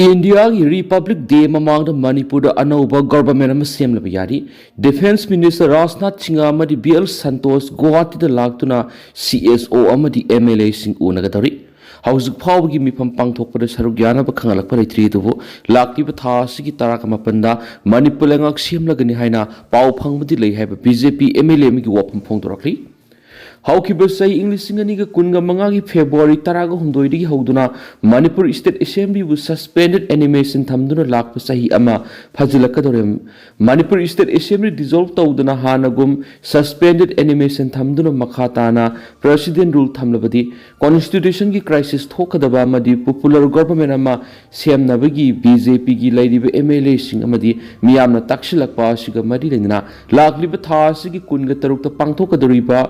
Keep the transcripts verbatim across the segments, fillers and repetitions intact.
ꯏꯟꯗꯤꯌꯥꯒꯤ republic day ꯃꯃꯥꯡꯗ ꯃꯅꯤꯄꯨꯔꯗ ꯑꯅꯧꯕ ꯒꯚꯔꯟꯃꯦꯟꯠ ꯑꯃ ꯁꯦꯝꯂꯕ ꯌꯥꯔꯤ꯫ ꯗꯤꯐꯦꯟꯁ ꯃꯤꯅꯤꯁꯇꯔ ꯔꯥꯖꯅꯥꯊ ꯁꯤꯡꯍ ꯑꯃꯗꯤ ꯕꯤ ꯑꯦꯜ ꯁꯟꯇꯣꯁ ꯒꯨꯋꯥꯍꯥꯇꯤꯗ ꯂꯥꯛꯇꯨꯅ ꯁꯤ ꯑꯦꯁ ꯑꯣ ꯑꯃꯗꯤ ꯑꯦꯝ ꯑꯦꯜ ꯑꯦꯁꯤꯡ ꯎꯅꯒꯗꯧꯔꯤ꯫ ꯍꯧꯖꯤꯛ ꯐꯥꯎꯕꯒꯤ ꯃꯤꯐꯝ ꯄꯥꯡꯊꯣꯛꯄꯗ ꯁꯔꯨꯛ ꯌꯥꯅꯕ ꯈꯪꯍꯜꯂꯛꯄ ꯂꯩꯇ꯭ꯔꯤ, ꯑꯗꯨꯕꯨ ꯂꯥꯛꯂꯤꯕ ꯊꯥ ꯑꯁꯤꯒꯤ ꯇꯔꯥꯒ ꯃꯥꯄꯟꯗ ꯃꯅꯤꯄꯨꯔ ꯂꯩꯉꯥꯛ ꯁꯦꯝꯂꯒꯅꯤ ꯍꯥꯏꯅ ꯄꯥꯎ ꯐꯪꯕꯗꯤ ꯂꯩ ꯍꯥꯏꯕ B J P M L ꯑꯦ ꯑꯃꯒꯤ ꯋꯥꯐꯝ ꯐꯣꯡꯗꯣꯔꯛꯂꯤ꯫ ꯍꯧꯈꯤꯕ ꯆꯍꯤ ꯏꯪ ꯂꯤꯁꯤꯡ ꯑꯅꯤꯒ ꯀꯨꯟꯒ ꯃꯉꯥꯒꯤ ꯐꯦꯕ꯭ꯔꯨꯋꯥꯔꯤ ꯇꯔꯥꯒ ꯍꯨꯝꯗꯣꯏꯗꯒꯤ ꯍꯧꯗꯨꯅ ꯃꯅꯤꯄꯨꯔ ꯁ꯭ꯇꯦꯠ ꯑꯦꯁꯦꯝꯕ꯭ꯂꯤꯕꯨ ꯁꯁꯄꯦꯟꯗꯦꯗ ꯑꯦꯅꯤꯃꯦꯁꯟ ꯊꯝꯗꯨꯅ ꯂꯥꯛꯄ ꯆꯍꯤ ꯑꯃ ꯐꯥꯖꯤꯜꯂꯛꯀꯗꯧꯔꯦ꯫ ꯃꯅꯤꯄꯨꯔ ꯁ꯭ꯇꯦꯠ ꯑꯦꯁꯦꯝꯕ꯭ꯂꯤ ꯗꯤꯖꯣꯜꯕ ꯇꯧꯗꯅ ꯍꯥꯟꯅꯒꯨꯝ ꯁꯁꯄꯦꯟꯗꯦꯗ ꯑꯦꯅꯤꯃꯦꯁꯟ ꯊꯝꯗꯨꯅ ꯃꯈꯥ ꯇꯥꯅ ꯄ꯭ꯔꯦꯁꯤꯗꯦꯟꯠ ꯔꯨꯜ ꯊꯝꯂꯕꯗꯤ ꯀꯣꯟꯁꯇꯤꯇ꯭ꯌꯨꯁꯟꯒꯤ ꯀ꯭ꯔꯥꯏꯁꯤꯁ ꯊꯣꯛꯀꯗꯕ ꯑꯃꯗꯤ ꯄꯣꯄꯨꯂꯔ ꯒꯣꯚꯔꯟꯃꯦꯟꯠ ꯑꯃ ꯁꯦꯝꯅꯕꯒꯤ ꯕꯤ ꯖꯦ ꯄꯤꯒꯤ ꯂꯩꯔꯤꯕ ꯑꯦꯝ ꯑꯦꯜ ꯑꯦꯁꯤꯡ ꯑꯃꯗꯤ ꯃꯤꯌꯥꯝꯅ ꯇꯥꯛꯁꯤꯜꯂꯛꯄ ꯑꯁꯤꯒ ꯃꯔꯤ ꯂꯩꯅꯅ ꯂꯥꯛꯂꯤꯕ ꯊꯥ ꯑꯁꯤꯒꯤ ꯀꯨꯟꯒ ꯇꯔꯨꯛꯇ ꯄꯥꯡꯊꯣꯛꯀꯗꯧꯔꯤꯕ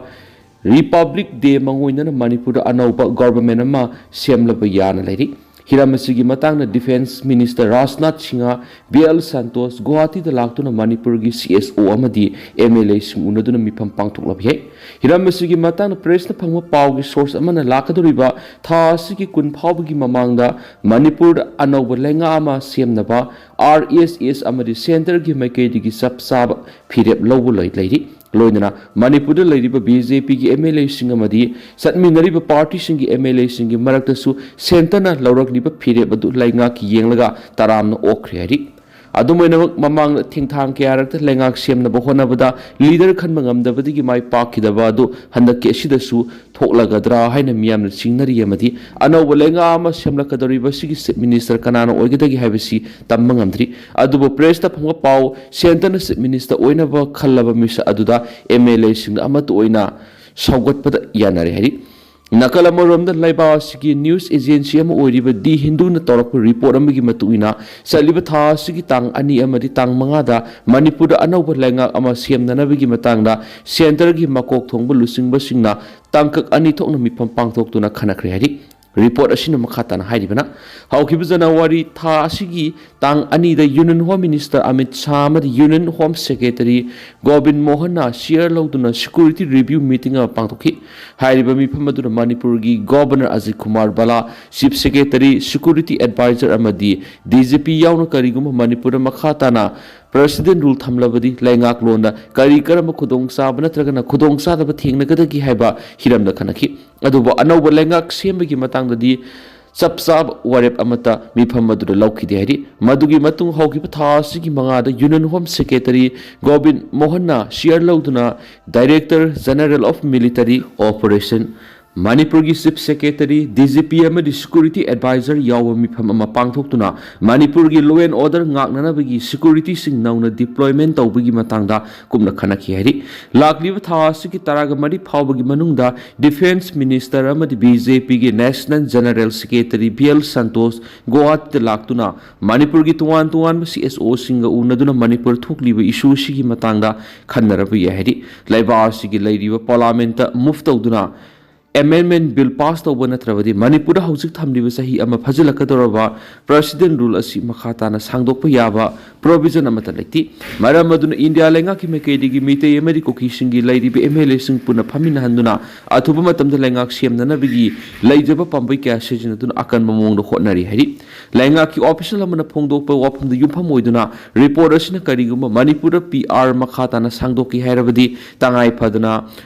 ꯔꯤꯄꯕ꯭ꯂꯤꯛ ꯗꯦ ꯃꯥꯡꯑꯣꯏꯅꯅ ꯃꯅꯤꯄꯨꯔꯗ ꯑꯅꯧꯕ ꯒꯣꯚꯔꯟꯃꯦꯟꯠ ꯑꯃ ꯁꯦꯝꯂꯕ ꯌꯥꯅ ꯂꯩꯔꯤ꯫ ꯍꯤꯔꯝ ꯑꯁꯤꯒꯤ ꯃꯇꯥꯡꯗ defence minister Rajnath Singh, B L Santosh ꯒꯨꯋꯥꯍꯥꯇꯤꯗ ꯂꯥꯛꯇꯨꯅ ꯃꯅꯤꯄꯨꯔꯒꯤ ꯁꯤ ꯑꯦꯁ ꯑꯣ ꯑꯃꯗꯤ ꯑꯦꯝ ꯑꯦꯜ ꯑꯦꯁꯤꯡ ꯎꯅꯗꯨꯅ ꯃꯤꯐꯝ ꯄꯥꯡꯊꯣꯛꯂꯕ ꯌꯥꯏ꯫ ꯍꯤꯔꯝ ꯑꯁꯤꯒꯤ ꯃꯇꯥꯡꯗ ꯄ꯭ꯔꯦꯁꯅ ꯐꯪꯕ ꯄꯥꯎꯒꯤ ꯁꯣꯔꯁ ꯑꯃꯅ ꯂꯥꯛꯀꯗꯧꯔꯤꯕ ꯊꯥ ꯑꯁꯤꯒꯤ ꯀꯨꯟ ꯐꯥꯎꯕꯒꯤ ꯃꯃꯥꯡꯗ ꯃꯅꯤꯄꯨꯔꯗ ꯑꯅꯧꯕ ꯂꯩꯉꯥꯛ ꯑꯃ ꯁꯦꯝꯅꯕ ꯑꯥꯔ ꯑꯦꯁ ꯑꯦꯁ ꯑꯃꯗꯤ ꯁꯦꯟꯇꯔꯒꯤ ꯃꯥꯏꯀꯩꯗꯒꯤ ꯆꯞ ꯆꯥꯕ ꯐꯤꯔꯦꯞ ꯂꯧꯕ ꯂꯩ-, ꯂꯩꯔꯤ꯫ ꯂꯣꯏꯅꯅ ꯃꯅꯤꯄꯨꯔꯗ ꯂꯩꯔꯤꯕ ꯕꯤ ꯖꯦ ꯄꯤꯒꯤ ꯑꯦꯝ ꯑꯦꯜ ꯑꯦꯁꯤꯡ ꯑꯃꯗꯤ ꯆꯠꯃꯤꯟꯅꯔꯤꯕ ꯄꯥꯔꯇꯤꯁꯤꯡꯒꯤ ꯑꯦꯝ ꯑꯦꯜ ꯑꯦꯁꯤꯡꯒꯤ ꯃꯔꯛꯇꯁꯨ ꯁꯦꯟꯇꯔꯅ ꯂꯧꯔꯛꯂꯤꯕ ꯐꯤꯔꯦꯞ ꯑꯗꯨ ꯂꯩꯉꯥꯛꯀꯤ ꯌꯦꯡꯂꯒ ꯇꯔꯥꯝꯅ ꯑꯣꯛꯈ꯭ꯔꯦ ꯍꯥꯏꯔꯤ꯫ ꯑꯗꯨꯝ ꯑꯣꯏꯅꯃꯛ, ꯃꯃꯥꯡꯗ ꯊꯦꯡꯊꯥꯡ ꯀꯌꯥꯔꯛꯇ ꯂꯩꯉꯥꯛ ꯁꯦꯝꯅꯕ ꯍꯣꯠꯅꯕꯗ ꯂꯤꯗꯔ ꯈꯟꯕ ꯉꯝꯗꯕꯗꯒꯤ ꯃꯥꯏ ꯄꯥꯛꯈꯤꯗꯕ ꯑꯗꯨ ꯍꯟꯗꯛꯀꯤ ꯑꯁꯤꯗꯁꯨ ꯊꯣꯛꯂꯒꯗ꯭ꯔꯥ ꯍꯥꯏꯅ ꯃꯤꯌꯥꯝꯅ ꯆꯤꯡꯅꯔꯤ ꯑꯃꯗꯤ ꯑꯅꯧꯕ ꯂꯩꯉꯥꯛ ꯑꯃ ꯁꯦꯝꯂꯛꯀꯗꯧꯔꯤꯕ ꯑꯁꯤꯒꯤ ꯆꯤꯐ ꯃꯤꯅꯤꯁꯇꯔ ꯀꯅꯥꯅ ꯑꯣꯏꯒꯗꯒꯦ ꯍꯥꯏꯕꯁꯤ ꯇꯝꯕ ꯉꯝꯗ꯭ꯔꯤ꯫ ꯑꯗꯨꯕꯨ ꯄ꯭ꯔꯦꯁꯇ ꯐꯪꯕ ꯄꯥꯎ, ꯁꯦꯟꯇꯔꯅ ꯆꯤꯐ ꯃꯤꯅꯤꯁꯇꯔ ꯑꯣꯏꯅꯕ ꯈꯜꯂꯕ ꯃꯤꯁꯛ ꯑꯗꯨꯗ ꯑꯦꯝ ꯑꯦꯜ ꯑꯦꯁꯤꯡꯅ ꯑꯃꯠꯇ ꯑꯣꯏꯅ ꯁꯧꯒꯠꯄꯗ ꯌꯥꯅꯔꯦ ꯍꯥꯏꯔꯤ꯫ ꯅꯥꯀꯜ ꯑꯃꯔꯣꯝꯗ, ꯂꯩꯕꯥꯛ ꯑꯁꯤꯒꯤ ꯅ꯭ꯌꯨꯁ ꯑꯦꯖꯦꯟꯁꯤ ꯑꯃ ꯑꯣꯏꯔꯤꯕ ꯗꯤ ꯍꯤꯟꯗꯨꯅ ꯇꯧꯔꯛꯄ ꯔꯤꯄꯣꯔꯠ ꯑꯃꯒꯤ ꯃꯇꯨꯡ ꯏꯟꯅ, ꯆꯠꯂꯤꯕ ꯊꯥ ꯑꯁꯤꯒꯤ ꯇꯥꯡ ꯑꯅꯤ ꯑꯃꯗꯤ ꯇꯥꯡ ꯃꯉꯥꯗ ꯃꯅꯤꯄꯨꯔꯗ ꯑꯅꯧꯕ ꯂꯩꯉꯥꯛ ꯑꯃ ꯁꯦꯝꯅꯅꯕꯒꯤ ꯃꯇꯥꯡꯗ ꯁꯦꯟꯇꯔꯒꯤ ꯃꯀꯣꯛ ꯊꯣꯡꯕ ꯂꯨꯆꯤꯡꯕꯁꯤꯡꯅ ꯇꯥꯡꯀꯛ ꯑꯅꯤ ꯊꯣꯛꯅ ꯃꯤꯐꯝ ꯄꯥꯡꯊꯣꯛꯇꯨꯅ ꯈꯟꯅꯈ꯭ꯔꯦ ꯍꯥꯏꯔꯤ꯫ ꯔꯤꯄꯣꯔꯠ ꯑꯁꯤꯅ ꯃꯈꯥ ꯇꯥꯅ ꯍꯥꯏꯔꯤꯕꯅ, ꯍꯧꯈꯤꯕ ꯖꯅꯋꯥꯔꯤ ꯊꯥ ꯑꯁꯤꯒꯤ ꯇꯥꯡ ꯑꯅꯤꯗ Union Home Minister Amit Shah ꯑꯃꯗꯤ Union Home Secretary ꯒꯣꯕꯤꯟ ꯃꯣꯍꯟꯅ ꯁꯤꯌꯔ ꯂꯧꯗꯨꯅ security review meeting ꯑꯃ ꯄꯥꯡꯊꯣꯛꯈꯤ꯫ ꯍꯥꯏꯔꯤꯕ ꯃꯤꯐꯝ ꯑꯗꯨꯗ ꯃꯅꯤꯄꯨꯔꯒꯤ Governor ꯑꯖꯤꯠ ꯀꯨꯃꯥꯔ ꯕꯂꯥ, Chief Secretary, Security Advisor ꯑꯃꯗꯤ D G P ꯌꯥꯎꯅ ꯀꯔꯤꯒꯨꯝꯕ ꯃꯅꯤꯄꯨꯔꯗ ꯃꯈꯥ ꯇꯥꯅ President Rule ꯊꯝꯂꯕꯗꯤ ꯂꯩꯉꯥꯛꯂꯣꯟꯗ ꯀꯔꯤ ꯀꯔꯝꯕ ꯈꯨꯗꯣꯡꯆꯥꯕ ꯅꯠꯇ꯭ꯔꯒꯅ ꯈꯨꯗꯣꯡꯆꯥꯗꯕ ꯊꯦꯡꯅꯒꯗꯒꯦ ꯍꯥꯏꯕ ꯍꯤꯔꯝꯗ ꯈꯟꯅꯈꯤ꯫ ꯑꯗꯨꯕꯨ ꯑꯅꯧꯕ ꯂꯩꯉꯥꯛ ꯁꯦꯝꯕꯒꯤ ꯃꯇꯥꯡꯗꯗꯤ ꯆꯞ ꯆꯥꯕ ꯋꯥꯔꯦꯞ ꯑꯃꯠꯇ ꯃꯤꯐꯝ ꯑꯗꯨꯗ ꯂꯧꯈꯤꯗꯦ ꯍꯥꯏꯔꯤ꯫ ꯃꯗꯨꯒꯤ ꯃꯇꯨꯡ ꯍꯧꯈꯤꯕ ꯊꯥ ꯑꯁꯤꯒꯤ ꯃꯉꯥꯗ Union Home Secretary ꯒꯣꯕꯤꯟ ꯃꯣꯍꯟꯅ ꯁꯤꯌꯔ ꯂꯧꯗꯨꯅ Director General of Military Operation, ꯃꯅꯤꯄꯨꯔꯒꯤ Chief Secretary, D G P ꯑꯃꯗꯤ Security Advisor ꯌꯥꯎꯕ ꯃꯤꯐꯝ ꯑꯃ ꯄꯥꯡꯊꯣꯛꯇꯨꯅ ꯃꯅꯤꯄꯨꯔꯒꯤ law and order ꯉꯥꯛꯅꯅꯕꯒꯤ securityꯁꯤꯡ ꯅꯧꯅ deployment ꯇꯧꯕꯒꯤ ꯃꯇꯥꯡꯗ ꯀꯨꯞꯅ ꯈꯟꯅꯈꯤ ꯍꯥꯏꯔꯤ꯫ ꯂꯥꯛꯂꯤꯕ ꯊꯥ ꯑꯁꯤꯒꯤ ꯇꯔꯥꯒ ꯃꯔꯤ ꯐꯥꯎꯕꯒꯤ ꯃꯅꯨꯡꯗ Defence Minister ꯑꯃꯗꯤ B J Pꯒꯤ National General Secretary B L Santosh ꯒꯨꯋꯥꯍꯥꯇꯤꯗ ꯂꯥꯛꯇꯨꯅ ꯃꯅꯤꯄꯨꯔꯒꯤ ꯇꯣꯉꯥꯟ ꯇꯣꯉꯥꯟꯕ C S Oꯁꯤꯡꯒ ꯎꯅꯗꯨꯅ ꯃꯅꯤꯄꯨꯔ ꯊꯣꯛꯂꯤꯕ issue ꯑꯁꯤꯒꯤ ꯃꯇꯥꯡꯗ ꯈꯟꯅꯔꯕ ꯌꯥꯏ ꯍꯥꯏꯔꯤ꯫ ꯂꯩꯕꯥꯛ ꯑꯁꯤꯒꯤ ꯂꯩꯔꯤꯕ Parliamentꯇ move ꯇꯧꯗꯨꯅ Amendment Bill pass ꯇꯧꯕ ꯅꯠꯇ꯭ꯔꯕꯗꯤ ꯃꯅꯤꯄꯨꯔꯗ ꯍꯧꯖꯤꯛ ꯊꯝꯂꯤꯕ ꯆꯍꯤ ꯑꯃ ꯐꯥꯖꯤꯜꯂꯛꯀꯗꯧꯔꯕ President Rule ꯑꯁꯤ ꯃꯈꯥ ꯇꯥꯅ ꯁꯥꯡꯗꯣꯛꯄ ꯌꯥꯕ provision ꯑꯃꯠꯇ ꯂꯩꯇꯦ꯫ ꯃꯔꯝ ꯑꯗꯨꯅ ꯏꯟꯗꯤꯌꯥ ꯂꯩꯉꯥꯛꯀꯤ ꯃꯥꯏꯀꯩꯗꯒꯤ ꯃꯤꯇꯩ ꯑꯃꯗꯤ ꯀꯨꯀꯤꯁꯤꯡꯒꯤ ꯂꯩꯔꯤꯕ M L Aꯁꯤꯡ ꯄꯨꯟꯅ ꯐꯝꯃꯤꯟꯅꯍꯟꯗꯨꯅ ꯑꯊꯨꯕ ꯃꯇꯝꯗ ꯂꯩꯉꯥꯛ ꯁꯦꯝꯅꯅꯕꯒꯤ ꯂꯩꯖꯕ ꯄꯥꯝꯕꯩ ꯀꯌꯥ ꯁꯤꯖꯤꯟꯅꯗꯨꯅ ꯑꯀꯟꯕ ꯃꯑꯣꯡꯗ ꯍꯣꯠꯅꯔꯤ ꯍꯥꯏꯔꯤ꯫ ꯂꯩꯉꯥꯛꯀꯤ official ꯑꯃꯅ ꯐꯣꯡꯗꯣꯛꯄ ꯋꯥꯐꯝꯗ ꯌꯨꯝꯐꯝ ꯑꯣꯏꯗꯨꯅ report ꯑꯁꯤꯅ ꯀꯔꯤꯒꯨꯝꯕ ꯃꯅꯤꯄꯨꯔꯗ P R ꯃꯈꯥ ꯇꯥꯅ ꯁꯥꯡꯗꯣꯛꯀꯦ ꯍꯥꯏꯔꯕꯗꯤ ꯇꯉꯥꯏ ꯐꯗꯅ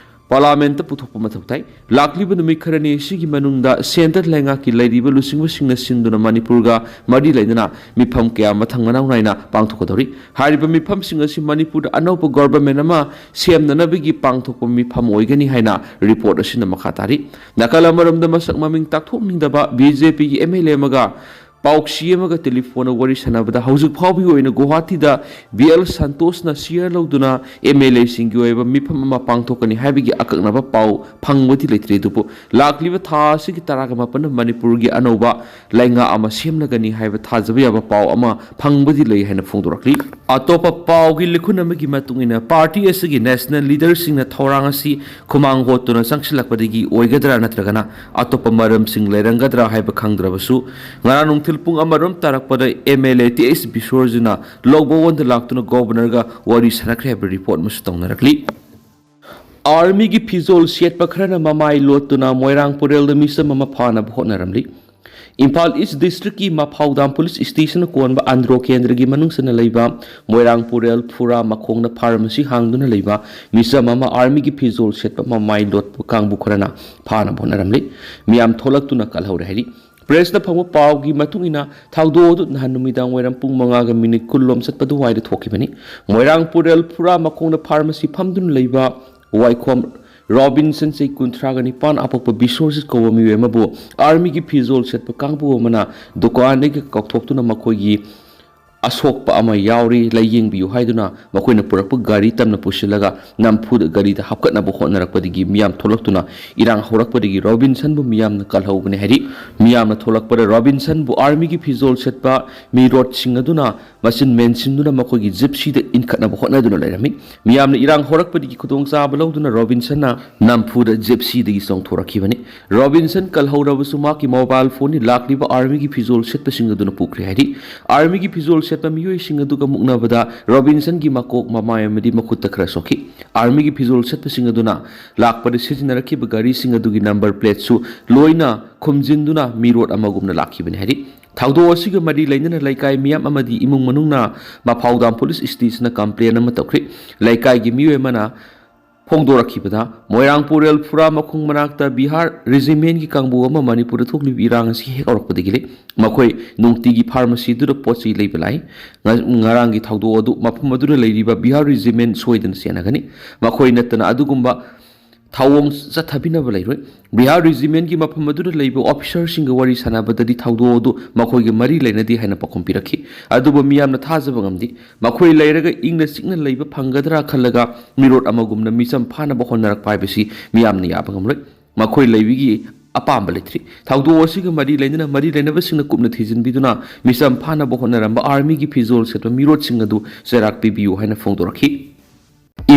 Parliamentꯇ ꯄꯨꯊꯣꯛꯄ ꯃꯊꯧ ꯇꯥꯏ꯫ ꯂꯥꯛꯂꯤꯕ ꯅꯨꯃꯤꯠ ꯈꯔꯅꯤ ꯑꯁꯤꯒꯤ ꯃꯅꯨꯡꯗ centre ꯂꯩꯉꯥꯛꯀꯤ ꯂꯩꯔꯤꯕ ꯂꯨꯆꯤꯡꯕꯁꯤꯡꯅ ꯁꯤꯟꯗꯨꯅ ꯃꯅꯤꯄꯨꯔꯒ ꯃꯔꯤ ꯂꯩꯅꯅ ꯃꯤꯐꯝ ꯀꯌꯥ ꯃꯊꯪ ꯃꯅꯥꯎ ꯅꯥꯏꯅ ꯄꯥꯡꯊꯣꯛꯀꯗꯧꯔꯤ꯫ ꯍꯥꯏꯔꯤꯕ ꯃꯤꯐꯝꯁꯤꯡ ꯑꯁꯤ ꯃꯅꯤꯄꯨꯔꯗ ꯑꯅꯧꯕ government ꯑꯃ ꯁꯦꯝꯅꯅꯕꯒꯤ ꯄꯥꯡꯊꯣꯛꯄ ꯃꯤꯐꯝ ꯑꯣꯏꯒꯅꯤ ꯍꯥꯏꯅ report ꯑꯁꯤꯅ ꯃꯈꯥ ꯇꯥꯔꯤ꯫ ꯅꯥꯀꯜ ꯑꯃꯔꯣꯝꯗ ꯃꯁꯛ ꯃꯃꯤꯡ ꯇꯥꯛꯊꯣꯛꯅꯤꯡꯗꯕ B J Pꯒꯤ M L A ꯑꯃꯒ ꯄꯥꯎꯁꯤ ꯑꯃꯒ ꯇꯦꯂꯤꯐꯣꯟꯗ ꯋꯥꯔꯤ ꯁꯥꯟꯅꯕꯗ ꯍꯧꯖꯤꯛ ꯐꯥꯎꯕꯒꯤ ꯑꯣꯏꯅ ꯒꯨꯋꯥꯍꯥꯇꯤꯗ ꯕꯤ ꯑꯦꯜ ꯁꯟꯇꯣꯁꯅ ꯁꯤꯌꯔ ꯂꯧꯗꯨꯅ ꯑꯦꯝ ꯑꯦꯜ ꯑꯦꯁꯤꯡꯒꯤ ꯑꯣꯏꯕ ꯃꯤꯐꯝ ꯑꯃ ꯄꯥꯡꯊꯣꯛꯀꯅꯤ ꯍꯥꯏꯕꯒꯤ ꯑꯀꯛꯅꯕ ꯄꯥꯎ ꯐꯪꯕꯗꯤ ꯂꯩꯇ꯭ꯔꯤ꯫ ꯑꯗꯨꯕꯨ ꯂꯥꯛꯂꯤꯕ ꯊꯥ ꯑꯁꯤꯒꯤ ꯇꯔꯥꯒ ꯃꯥꯄꯟꯗ ꯃꯅꯤꯄꯨꯔꯒꯤ ꯑꯅꯧꯕ ꯂꯩꯉꯥꯛ ꯑꯃ ꯁꯦꯝꯂꯒꯅꯤ ꯍꯥꯏꯕ ꯊꯥꯖꯕ ꯌꯥꯕ ꯄꯥꯎ ꯑꯃ ꯐꯪꯕꯗꯤ ꯂꯩ ꯍꯥꯏꯅ ꯐꯣꯡꯗꯣꯔꯛꯂꯤ꯫ ꯑꯇꯣꯞꯄ ꯄꯥꯎꯒꯤ ꯂꯤꯈꯨꯟ ꯑꯃꯒꯤ ꯃꯇꯨꯡ ꯏꯟꯅ, ꯄꯥꯔꯇꯤ ꯑꯁꯤꯒꯤ ꯅꯦꯁꯅꯦꯜ ꯂꯤꯗꯔꯁꯤꯡꯅ ꯊꯧꯔꯥꯡ ꯑꯁꯤ ꯈꯨꯃꯥꯡ ꯍꯣꯠꯇꯨꯅ ꯆꯪꯁꯤꯜꯂꯛꯄꯗꯒꯤ ꯑꯣꯏꯒꯗ꯭ꯔꯥ ꯅꯠꯇ꯭ꯔꯒꯅ ꯑꯇꯣꯞꯄ ꯃꯔꯝꯁꯤꯡ ꯂꯩꯔꯝꯒꯗ꯭ꯔꯥ ꯍꯥꯏꯕ ꯈꯪꯗ꯭ꯔꯕꯁꯨ, ꯉꯔꯥꯡ ꯅꯨꯡꯊꯤꯜ ꯄꯨꯡ ꯑꯃꯔꯣꯝ ꯇꯥꯔꯛꯄꯗ M L A T H ꯕꯤꯁꯣꯔꯖꯤꯅ ꯂꯣꯛ ꯚꯋꯟꯗ ꯂꯥꯛꯇꯨꯅ ꯒꯣꯕꯔꯅꯔꯒ ꯋꯥꯔꯤ ꯁꯥꯟꯅꯈ꯭ꯔꯦ ꯍꯥꯏꯕ ꯔꯤꯄꯣꯔꯠ ꯑꯃꯁꯨ ꯇꯧꯅꯔꯛꯂꯤ꯫ ꯑꯥꯔꯃꯤꯒꯤ ꯐꯤꯖꯣꯜ ꯁꯦꯠꯄ ꯈꯔꯅ ꯃꯃꯥꯏ ꯂꯣꯠꯇꯨꯅ ꯃꯣꯏꯔꯥꯡ ꯄꯨꯔꯦꯜꯗ ꯃꯤꯆꯝ ꯑꯃ ꯐꯥꯅꯕ ꯍꯣꯠꯅꯔꯝꯂꯤ꯫ ꯏꯝꯐꯥꯜ ꯏꯁ ꯗꯤꯁꯇ꯭ꯔꯤꯛꯀꯤ ꯃꯐꯥꯎꯗꯥꯝ ꯄꯨꯂꯤꯁ ꯁ꯭ꯇꯦꯁꯟ ꯀꯣꯟꯕ ꯑꯟꯗ꯭ꯔꯣ ꯀꯦꯟꯗ꯭ꯔꯒꯤ ꯃꯅꯨꯡ ꯆꯟꯅ ꯂꯩꯕ ꯃꯣꯏꯔꯥꯡ ꯄꯨꯔꯦꯜ ꯐꯨꯔꯥ ꯃꯈꯣꯡꯗ ꯐꯥꯔꯃꯥꯁꯤ ꯍꯥꯡꯗꯨꯅ ꯂꯩꯕ ꯃꯤꯆꯝ ꯑꯃ ꯑꯥꯔꯃꯤꯒꯤ ꯐꯤꯖꯣꯜ ꯁꯦꯠꯄ ꯃꯃꯥꯏ ꯂꯣꯠꯄ ꯀꯥꯡꯕꯨ ꯈꯔꯅ ꯐꯥꯅꯕ ꯍꯣꯠꯅꯔꯝꯂꯤ꯫ ꯃꯤꯌꯥꯝ ꯊꯣꯛꯂꯛꯇꯨꯅ ꯀꯜꯍꯧꯔꯦ ꯍꯥꯏꯔꯤ꯫ ꯄ꯭ꯔꯦꯁꯇ ꯐꯪꯕ ꯄꯥꯎꯒꯤ ꯃꯇꯨꯡ ꯏꯟꯅ, ꯊꯧꯗꯣꯛ ꯑꯗꯨ ꯅꯍꯥꯟ ꯅꯨꯃꯤꯗꯥꯡ ꯋꯥꯏꯔꯝ ꯄꯨꯡ ꯃꯉꯥꯒ ꯃꯤꯅꯤꯠ ꯀꯨꯟ ꯂꯣꯝ ꯆꯠꯄ ꯑꯗꯨꯋꯥꯏꯗ ꯊꯣꯛꯈꯤꯕꯅꯤ꯫ ꯃꯣꯏꯔꯥꯡ ꯄꯨꯔꯦꯜ ꯐꯨꯔꯥ ꯃꯈꯣꯡꯗ ꯐꯥꯔꯃꯥꯁꯤ ꯐꯝꯗꯨꯅ ꯂꯩꯕ ꯋꯥꯏꯈꯣꯝ ꯔꯣꯕꯤꯟꯁꯟ, ꯆꯍꯤ ꯀꯨꯟꯊ꯭ꯔꯥꯒ ꯅꯤꯄꯥꯟ, ꯑꯄꯣꯛꯄ ꯕꯤꯁꯣꯔꯖꯤꯠ ꯀꯧꯕ ꯃꯤꯑꯣꯏ ꯑꯃꯕꯨ ꯑꯥꯔꯃꯤꯒꯤ ꯐꯤꯖꯣꯜ ꯁꯦꯠꯄ ꯀꯥꯡꯕꯨ ꯑꯃꯅ ꯗꯨꯀꯥꯟꯗꯒꯤ ꯀꯥꯎꯊꯣꯛꯇꯨꯅ ꯃꯈꯣꯏꯒꯤ ꯑꯁꯣꯛꯄ ꯑꯃ ꯌꯥꯎꯔꯤ, ꯂꯥꯌꯦꯡꯕꯤꯌꯨ ꯍꯥꯏꯗꯨꯅ ꯃꯈꯣꯏꯅ ꯄꯨꯔꯛꯄ ꯒꯥꯔꯤ ꯇꯝꯅ ꯄꯨꯁꯤꯜꯂꯒ ꯅꯝꯐꯨꯗ ꯒꯥꯔꯤꯗ ꯍꯥꯞꯀꯠꯅꯕ ꯍꯣꯠꯅꯔꯛꯄꯗꯒꯤ ꯃꯤꯌꯥꯝ ꯊꯣꯛꯂꯛꯇꯨꯅ ꯏꯔꯥꯡ ꯍꯧꯔꯛꯄꯗꯒꯤ ꯔꯣꯕꯤꯟꯁꯟꯕꯨ ꯃꯤꯌꯥꯝꯅ ꯀꯜꯍꯧꯕꯅꯤ ꯍꯥꯏꯔꯤ꯫ ꯃꯤꯌꯥꯝꯅ ꯊꯣꯛꯂꯛꯄꯗ ꯔꯣꯕꯤꯟꯁꯟꯕꯨ ꯑꯥꯔꯃꯤꯒꯤ ꯐꯤꯖꯣꯜ ꯁꯦꯠꯄ ꯃꯤꯔꯣꯠꯁꯤꯡ ꯑꯗꯨꯅ ꯃꯆꯤꯟ ꯃꯦꯟꯁꯤꯟꯗꯨꯅ ꯃꯈꯣꯏꯒꯤ ꯖꯤꯞꯁꯤꯗ ꯏꯟꯈꯠꯅꯕ ꯍꯣꯠꯅꯗꯨꯅ ꯂꯩꯔꯝꯃꯤ꯫ ꯃꯤꯌꯥꯝꯅ ꯏꯔꯥꯡ ꯍꯧꯔꯛꯄꯗꯒꯤ ꯈꯨꯗꯣꯡꯆꯥꯕ ꯂꯧꯗꯨꯅ ꯔꯣꯕꯤꯟꯁꯟꯅ ꯅꯝꯐꯨꯗ ꯖꯤꯞꯁꯤꯗꯒꯤ ꯆꯣꯡꯊꯣꯔꯛꯈꯤꯕꯅꯤ꯫ ꯔꯣꯕꯤꯟꯁꯟ ꯀꯜꯍꯧꯔꯕꯁꯨ ꯃꯍꯥꯛꯀꯤ ꯃꯣꯕꯥꯏꯜ ꯐꯣꯟꯗꯤ ꯂꯥꯛꯂꯤꯕ ꯑꯥꯔꯃꯤꯒꯤ ꯐꯤꯖꯣꯜ ꯁꯦꯠꯄꯁꯤꯡ ꯑꯗꯨꯅ ꯄꯨꯈ꯭ꯔꯦ ꯍꯥꯏꯔꯤ꯫ ꯑꯥꯔꯃꯤꯒꯤ ꯐꯤꯖꯣꯜ ꯁꯦꯠꯄ ꯃꯤꯑꯣꯏꯁꯤꯡ ꯑꯗꯨꯒ ꯃꯨꯛꯅꯕꯗ ꯔꯣꯕꯤꯟꯁꯟꯒꯤ ꯃꯀꯣꯛ, ꯃꯃꯥꯏ ꯑꯃꯗꯤ ꯃꯈꯨꯠꯇ ꯈꯔ ꯁꯣꯛꯈꯤ꯫ ꯑꯥꯔꯃꯤꯒꯤ ꯐꯤꯖꯣꯜ ꯁꯦꯠꯄꯁꯤꯡ ꯑꯗꯨꯅ ꯂꯥꯛꯄꯗ ꯁꯤꯖꯤꯟꯅꯔꯛꯈꯤꯕ ꯒꯥꯔꯤꯁꯤꯡ ꯑꯗꯨꯒꯤ ꯅꯝꯕꯔ ꯄ꯭ꯂꯦꯠꯁꯨ ꯂꯣꯏꯅ ꯈꯨꯝꯖꯤꯟꯗꯨꯅ ꯃꯤꯔꯣꯠ ꯑꯃꯒꯨꯝꯅ ꯂꯥꯛꯈꯤꯕꯅꯤ ꯍꯥꯏꯔꯤ꯫ ꯊꯧꯗꯣꯛ ꯑꯁꯤꯒ ꯃꯔꯤ ꯂꯩꯅꯅ ꯂꯩꯀꯥꯏ ꯃꯤꯌꯥꯝ ꯑꯃꯗꯤ ꯏꯃꯨꯡ ꯃꯅꯨꯡꯅ ꯃꯐꯥꯎꯗꯥꯝ ꯄꯨꯂꯤꯁ ꯁ꯭ꯇꯦꯁꯟꯗ ꯀꯝꯄ꯭ꯂꯦꯟ ꯑꯃ ꯇꯧꯈ꯭ꯔꯦ꯫ ꯂꯩꯀꯥꯏꯒꯤ ꯃꯤꯑꯣꯏ ꯑꯃꯅ ꯐꯣꯡꯗꯣꯔꯛꯈꯤꯕꯗ, ꯃꯣꯏꯔꯥꯡ ꯄꯨꯔꯦꯜ ꯐꯨꯔꯥ ꯃꯈꯣꯡ ꯃꯅꯥꯛꯇ ꯕꯤꯍꯥꯔ ꯔꯦꯖꯤꯃꯦꯟꯒꯤ ꯀꯥꯡꯕꯨ ꯑꯃ ꯃꯅꯤꯄꯨꯔꯗ ꯊꯣꯛꯂꯤꯕ ꯏꯔꯥꯡ ꯑꯁꯤ ꯍꯦꯛ ꯍꯧꯔꯛꯄꯗꯒꯤ ꯂꯩ꯫ ꯃꯈꯣꯏ ꯅꯨꯡꯇꯤꯒꯤ ꯐꯥꯔꯃꯥꯁꯤꯗꯨꯗ ꯄꯣꯠ ꯆꯩ ꯂꯩꯕ ꯂꯥꯛꯏ꯫ ꯉ-, ꯉꯔꯥꯡꯒꯤ ꯊꯧꯗꯣꯛ ꯑꯗꯨ ꯃꯐꯝ ꯑꯗꯨꯗ ꯂꯩꯔꯤꯕ ꯕꯤꯍꯥꯔ ꯔꯦꯖꯤꯃꯦꯟ ꯁꯣꯏꯗꯅ ꯆꯦꯟꯅꯒꯅꯤ꯫ ꯃꯈꯣꯏ ꯅꯠꯇꯅ ꯑꯗꯨꯒꯨꯝꯕ ꯊꯧꯑꯣꯡ ꯆꯠꯊꯕꯤꯅꯕ ꯂꯩꯔꯣꯏ꯫ ꯕꯤꯍꯥꯔ ꯔꯤꯖꯤꯃꯦꯟꯒꯤ ꯃꯐꯝ ꯑꯗꯨꯗ ꯂꯩꯕ ꯑꯣꯐꯤꯁꯔꯁꯤꯡꯒ ꯋꯥꯔꯤ ꯁꯥꯟꯅꯕꯗꯗꯤ ꯊꯧꯗꯣꯛ ꯑꯗꯨ ꯃꯈꯣꯏꯒ ꯃꯔꯤ ꯂꯩꯅꯗꯦ ꯍꯥꯏꯅ ꯄꯥꯎꯈꯨꯝ ꯄꯤꯔꯛꯈꯤ꯫ ꯑꯗꯨꯕꯨ ꯃꯤꯌꯥꯝꯅ ꯊꯥꯖꯕ ꯉꯝꯗꯦ꯫ ꯃꯈꯣꯏ ꯂꯩꯔꯒ ꯏꯪꯅ ꯆꯤꯛꯅ ꯂꯩꯕ ꯐꯪꯒꯗ꯭ꯔꯥ ꯈꯜꯂꯒ ꯃꯤꯔꯣꯠ ꯑꯃꯒꯨꯝꯅ ꯃꯤꯆꯝ ꯐꯥꯅꯕ ꯍꯣꯠꯅꯔꯛꯄ ꯍꯥꯏꯕꯁꯤ ꯃꯤꯌꯥꯝꯅ ꯌꯥꯕ ꯉꯝꯂꯣꯏ꯫ ꯃꯈꯣꯏ ꯂꯩꯕꯒꯤ ꯑꯄꯥꯝꯕ ꯂꯩꯇ꯭ꯔꯤ꯫ ꯊꯧꯗꯣꯛ ꯑꯁꯤꯒ ꯃꯔꯤ ꯂꯩꯅꯅ ꯃꯔꯤ ꯂꯩꯅꯕꯁꯤꯡꯅ ꯀꯨꯞꯅ ꯊꯤꯖꯤꯟꯕꯤꯗꯨꯅ ꯃꯤꯆꯝ ꯐꯥꯅꯕ ꯍꯣꯠꯅꯔꯝꯕ ꯑꯥꯔꯃꯤꯒꯤ ꯐꯤꯖꯣꯜ ꯁꯦꯠꯄ ꯃꯤꯔꯣꯠꯁꯤꯡ ꯑꯗꯨ ꯆꯩꯔꯥꯛ ꯄꯤꯕꯤꯌꯨ ꯍꯥꯏꯅ ꯐꯣꯡꯗꯣꯔꯛꯈꯤ꯫